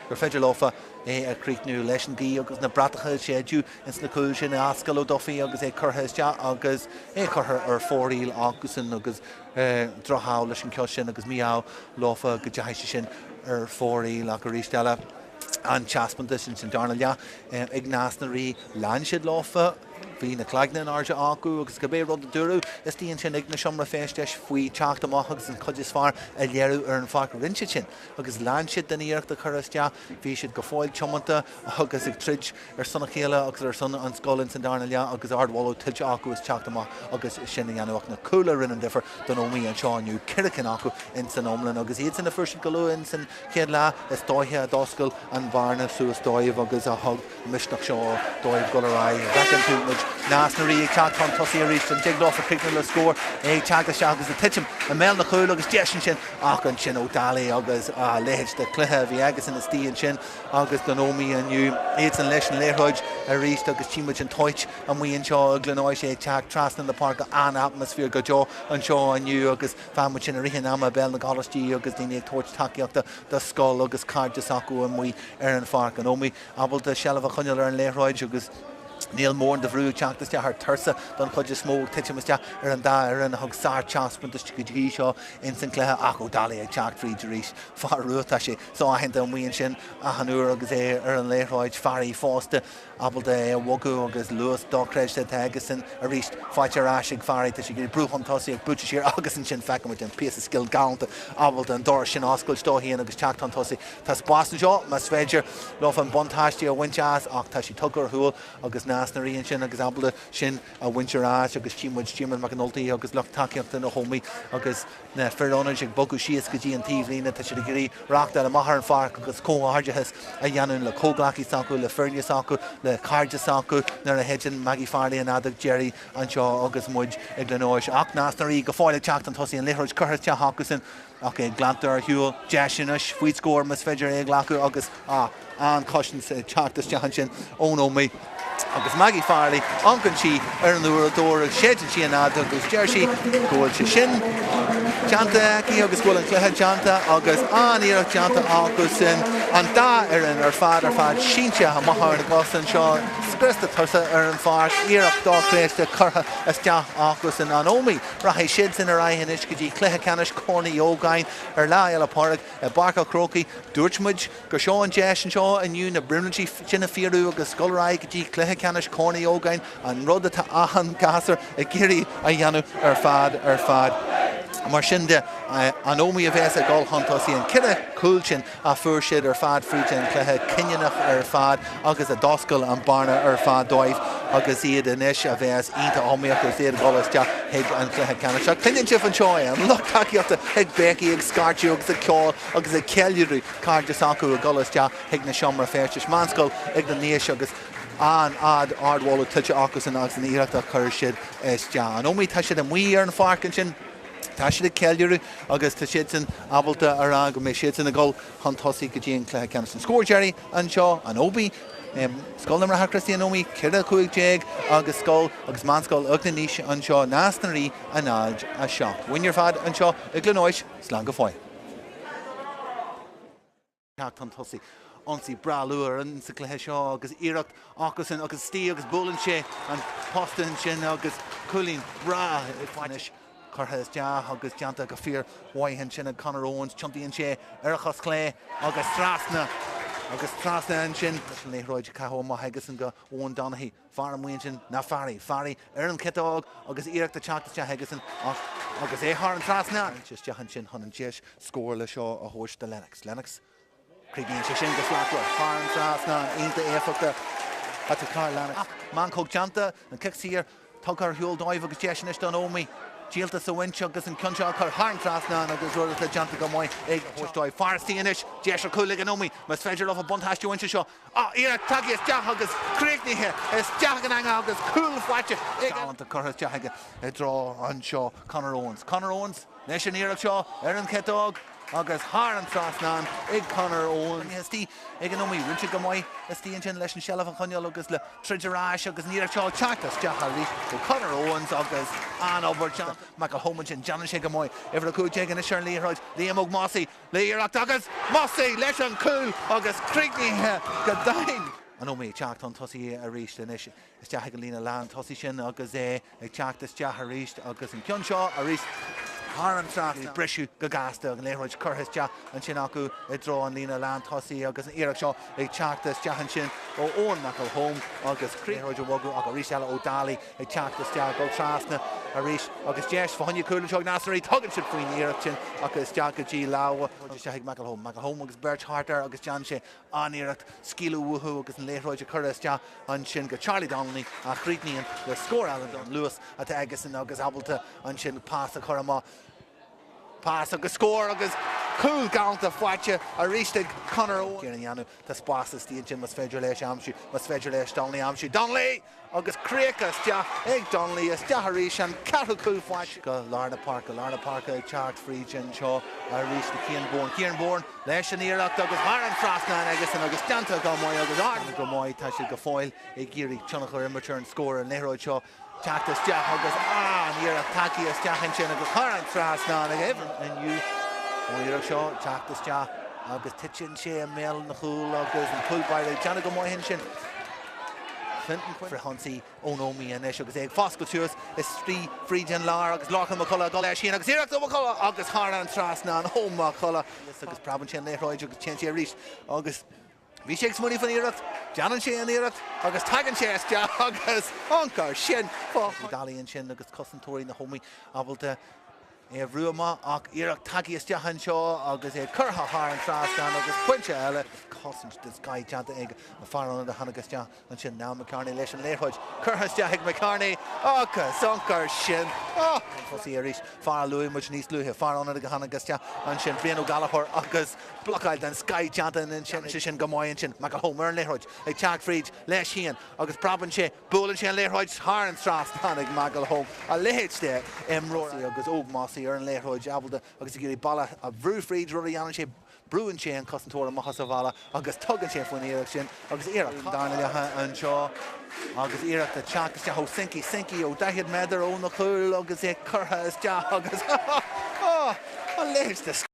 gur féidir leofa é a chríochnú leis an gaoth agus na bratacha ag séideadh ins na cúil sin Ascal Ó Dufaigh agus é curtha isteach agus é curtha ar fóraoil acusan agus droch-ádh leis an ceann sin agus mí-ádh leofa go dteachaigh sé sin ar fóraoil ach arís eile an taispeántas ins an darna leath ag Nás na Rí lean siad leofa, bhí na cloigne in airde acu agus cibé rud a dúradh istigh ansin ag na seomra feistis faoi teacht amach agus an chuid is fearr a léiriú ar an pháirc rinne siad sin agus lean siad den iarracht a chur isteach, bhí siad go fóill tiomanta agus ag troid. ar son a chéile agus ar son an scoil ins an darna leath agus ardmholadh tuillte acu as teacht amach agus sin a dhéanamh ach na cúil a rinne an difear don Ómaigh anseo inniu, ceithre cinn acu ins an iomlán agus iadsan a fuair siad go luath ins an chéad leath is dóiche a d'oscail an bhearna suas dóibh agus a thug an misneach seo dóibh dul ar aghaidh. An bhfeiceann tú muid Nás na Rí ag teacht chun tosaigh arís, an dtig leofa críochnú le scór, é ag teacht isteach agus ag titim i mbéal na chúil agus deis ansin ach ansin Ó Dálaigh agus a leithéid de chluiche a bhí aigesan istigh ansin. Agus don Ómaigh inniu, iadsan leis an liathróid arís agus tchí muid an toit amuigh anseo i gCluain Eois, é ag teacht trasna na páirce, an-atmaisféar go deo anseo inniu agus bhí muid sin i rith an ama i bpeil na gcoláistí agus daoine ag tabhairt tacaíochta do scoil agus cairde s'acu amuigh ar an pháirc. An Ómaigh ábalta seilbh a choinneáil ar an liathróid agus. Níl mórán de bhrú ag teacht isteach ar tuirse don chuid is mó ag titim isteach ar an dá fhoireann a thug sártaispeántas go dtí seo ins an cluiche ach Ó Dálaigh ag teacht fríd arís. Fear rua, tá sé so-aitheanta amuigh ansin achan uair agus é ar an liathróid. Fear fosta ábalta é a bhogadh agus luas dochreidte atá aigesan arís faighte ar ais ag Farry. Tá sé ag brú chun tosaigh ag buaite siar agus ansin feicimid an píosa scil galánta ábalta an doras sin a oscailt dó féin agus teacht chun tosaigh. Tá spás anseo más féidir leo an buntáiste a bhaint as ach tá sé tugtha ar shiúl agus Nás na Rí ansin agus ábalta sin a bhaint ar ais agus tchí muid Diarmuid McAnulty agus lucht tacaíochta na hÓmaí agus na fir ionaid ag bogadh síos go dtí an taobhlíne. Tá siad ag iarraidh reáchtáil amach ar an pháirc agus comhghairdeachas a dhéanamh le comhghleacaí s'acu, le foirne s'acu, le cairde s'acu nuair a shéideann Maggie Farley an fheadóg deiridh anseo agus muid i gCluain Eois. Ach Nás na Rí go fóill ag teacht chun tosaigh, an liathróid curtha isteach acusan ach é glanta ar shiúl. Deis anois faoi scór más féidir é a ghlacadh agus an-chosaint ag teacht isteach ansin ón Ómaigh agus Maggie Farley, amharcann sí ar an uaireadóir agus séideann sí an fheadóg agus deir sí go bhfuil sé sin déanta aici agus go bhfuil an cluiche déanta agus an-iarracht déanta acusan. An dá fhoireann ar fad ar fad sínte amach ar na cosa anseo, scriosta tuirse ar an pháirc, iarracht dochreidte curtha isteach acusan. An Ómaigh, rachaidh siadsan ar aghaidh anois go dtí cluiche ceannais Chorn Uí Ógáin ar Lá Fhéile Pádraig i bPáirc an Chrócaigh. Dúirt muid gur seo an deis anseo inniu na brionglóidí sin a fíorú agus dul ar aghaidh go dtí cluiche ceannais Chorn Uí Ógáin, an rud atá achan ghasúr ag iarraidh a dhéanamh ar fad ar fad. Mar sin de, an Ómaigh a bheas ag dul chun tosaigh, an ceithre chúl sin a fuair siad ar fad fríd an chluiche cinniúnach ar fad agus a d'oscail an bearna ar fad dóibh agus iad anois a bheas iontach iomaíoch agus iad ag dul isteach chuig an chluiche ceannais. Ach cluineann sibh anseo é, an lucht tacaíochta ag béicigh, ag scairteadh agus ag ceol agus ag ceiliúradh cairde s'acu ag dul isteach chuig na seomra feistis. Meánscoil ag na nDéise agus an-ard-ardmholadh tuillte acusan agus an iarracht a chuir siad isteach. An Ómaigh, tá siad amuigh ar an pháirc ansin. Tá siad ag ceiliúradh agus tá siadsan ábalta a rá go mbeidh siadsan ag dul chun tosaigh go dtí an cluiche ceannais. An scór deiridh anseo, an Ómaigh, Scoil na mBráithre Críostaí an Ómaigh, 4, 15 agus Scoil agus Meánscoil ag na nDéise anseo, Nás na Rí, 0, 7. Uainn ar fad anseo i gCluain Eois, slán go fóill. Teacht chun tosaigh. Ionsaí breá luath ar sa gcluiche seo agus iarracht acusan agus istigh agus buaileann sé an posta ansin agus cúilín breá anois curtha isteach agus déanta go fíor mhaith ansin ag Conor Owens. Tiontaíonn sé ar a chos chlé agus trasna agus trasna ansin leis an liathróid caitheamh amach aigesan go Eoin Donaghy. Fear amuigh ansin ná Farry. Farry ar an chiotóg agus iarracht ag teacht isteach aigesan ach agus é thar an trasnán. Isteach ansin chun an deis scórála seo a thabhairt do Lennox. Lennox, críochnaíonn sé sin go slachtmhar thar an trasnán. Iontach éifeachtach atá Karl Lennox. Ach meancóg déanta, an cic saor tugtha ar shiúl dóibh agus deis anois don Ómaigh díoltas a bhaint agus an ceann seo a chur thar an trasnán agus rud atá déanta go maith ag a thabhairt dóibh. Fear istigh anois, deis ar chúl ag an Ómaigh. Más féidir leo buntáiste a bhaint anseo. Iarracht tagtha isteach agus críochnaithe isteach ag an eangach agus cúl faighte ag. Galánta curtha isteach aige i dtreo anseo Conor Owens. Conor Owens leis an iarracht seo ar an chiotóg agus thar an trasnán ag Conor Owens. Istigh ag an Ómaigh. Rinne siad go maith istigh ansin leis an seilbh a choinneáil agus le troid ar ais agus an iarracht seo ag teacht isteach arís ó Conor Owens agus an-obair déanta. McElholm ansin, déanann sé go maith. Uimhir 15 anois ar an liathróid. Liam Óg Mossey. Le iarracht agus Mossey leis an chúl agus críochnaithe go domhain. An Ómaigh ag teacht chun tosaigh arís anois. Isteach ag an líne lán tosaigh sin agus é ag teacht isteach arís agus an ceann seo arís thar an trasnán. Briseadh go gasta an liathróid curtha isteach ansin acu i dtreo an líne lán tosaigh agus an iarracht seo ag teacht isteach ansin ó Eoin McElholm agus liathróid a bhogadh ach arís eile Ó Dálaigh ag teacht isteach, dul trasna arís agus deis fá choinne cúil anseo ag Nás na Rí. Tugann siad faoin iarracht sin ach isteach go dtí lámha. Isteach ag McElholm. McElholm agus beirt thart air agus déanann sé an-iarracht scaoileadh uathu agus an liathróid a chur isteach ansin go Charlie Donnelly a chríochnaíonn le scór eile don luas atá aigesan agus ábalta ansin pas a chur amach. Pas agus scór agus cúl galánta faighte arís ag Conor Owens. Ciarán a dhéanamh. Tá spás istigh ansin más féidir leis aimsiú, más féidir leis Donnelly a aimsiú. Donnelly! Agus críoch isteach ag Donnelly, isteach arís, an ceathrú cúl faighte. Go lár na páirce, lár na páirce ag teacht fríd anseo arís do Cian Bourne. Cian Bourne leis an iarracht agus thar an trasnán aigesan agus déanta go maith agus ard go maith. Tá siad go fóill ag iarraidh tionchar a imirt ar an scór ar an liathróid seo. Teacht isteach agus an iarracht tagtha isteach ansin agus thar an trasnán ag Evan inniu. Ón iarracht seo, teacht isteach agus titeann sé i mbéal an chúil agus an cúl báire ag déanamh go maith ansin. Clinton Quinn. Frithionsaí ón Ómaigh anois agus é ag foscailt suas istigh fríd an lár agus Lorcan Mac Colla ag dul leis féin agus iarracht ó Mac Colla agus thar an trasnán ó Mac Colla agus preabann sé an liathróid agus téann sé arís agus bhí sé ag smaoineamh faoin iarracht, déanann sé an iarracht agus tagann sé isteach agus oncar sin fá Daly ansin agus cosantóirí na hÓmaí ábalta é a bhrú amach ach iarracht tagtha isteach anseo agus é curtha thar an trasnán agus pointe eile. Cosaint den scoth déanta ag an fear ionaid a tháinig isteach ansin, Niall McCarney leis an liathróid curtha isteach ag McCarney agus oncar sin. Chun tosaigh arís, fear a luaigh muid níos luaithe, fear ionaid a tháinig isteach ansin, Brian Ó Gallchóir agus blocáil den scoth déanta ansin, sé sin go maith ansin, McElholm ar an liathróid ag teacht fríd leis féin agus preabann sé Buaileann sé an liathróid thar an trasnán ag McElholm, a leithéid de imreoir agus Óg Mossy ar an liathróid ábalta agus ag iarraidh balla a bhrú fríd, rud a dhéanann sé, brúann sé an cosantóir amach as a bhalla agus tugann sé faoin iarracht sin agus iarracht darna leath anseo agus iarracht ag teacht isteach ó Sinky, Sinky ó 40 méadar óna chúl agus é curtha isteach agus a leithéid de.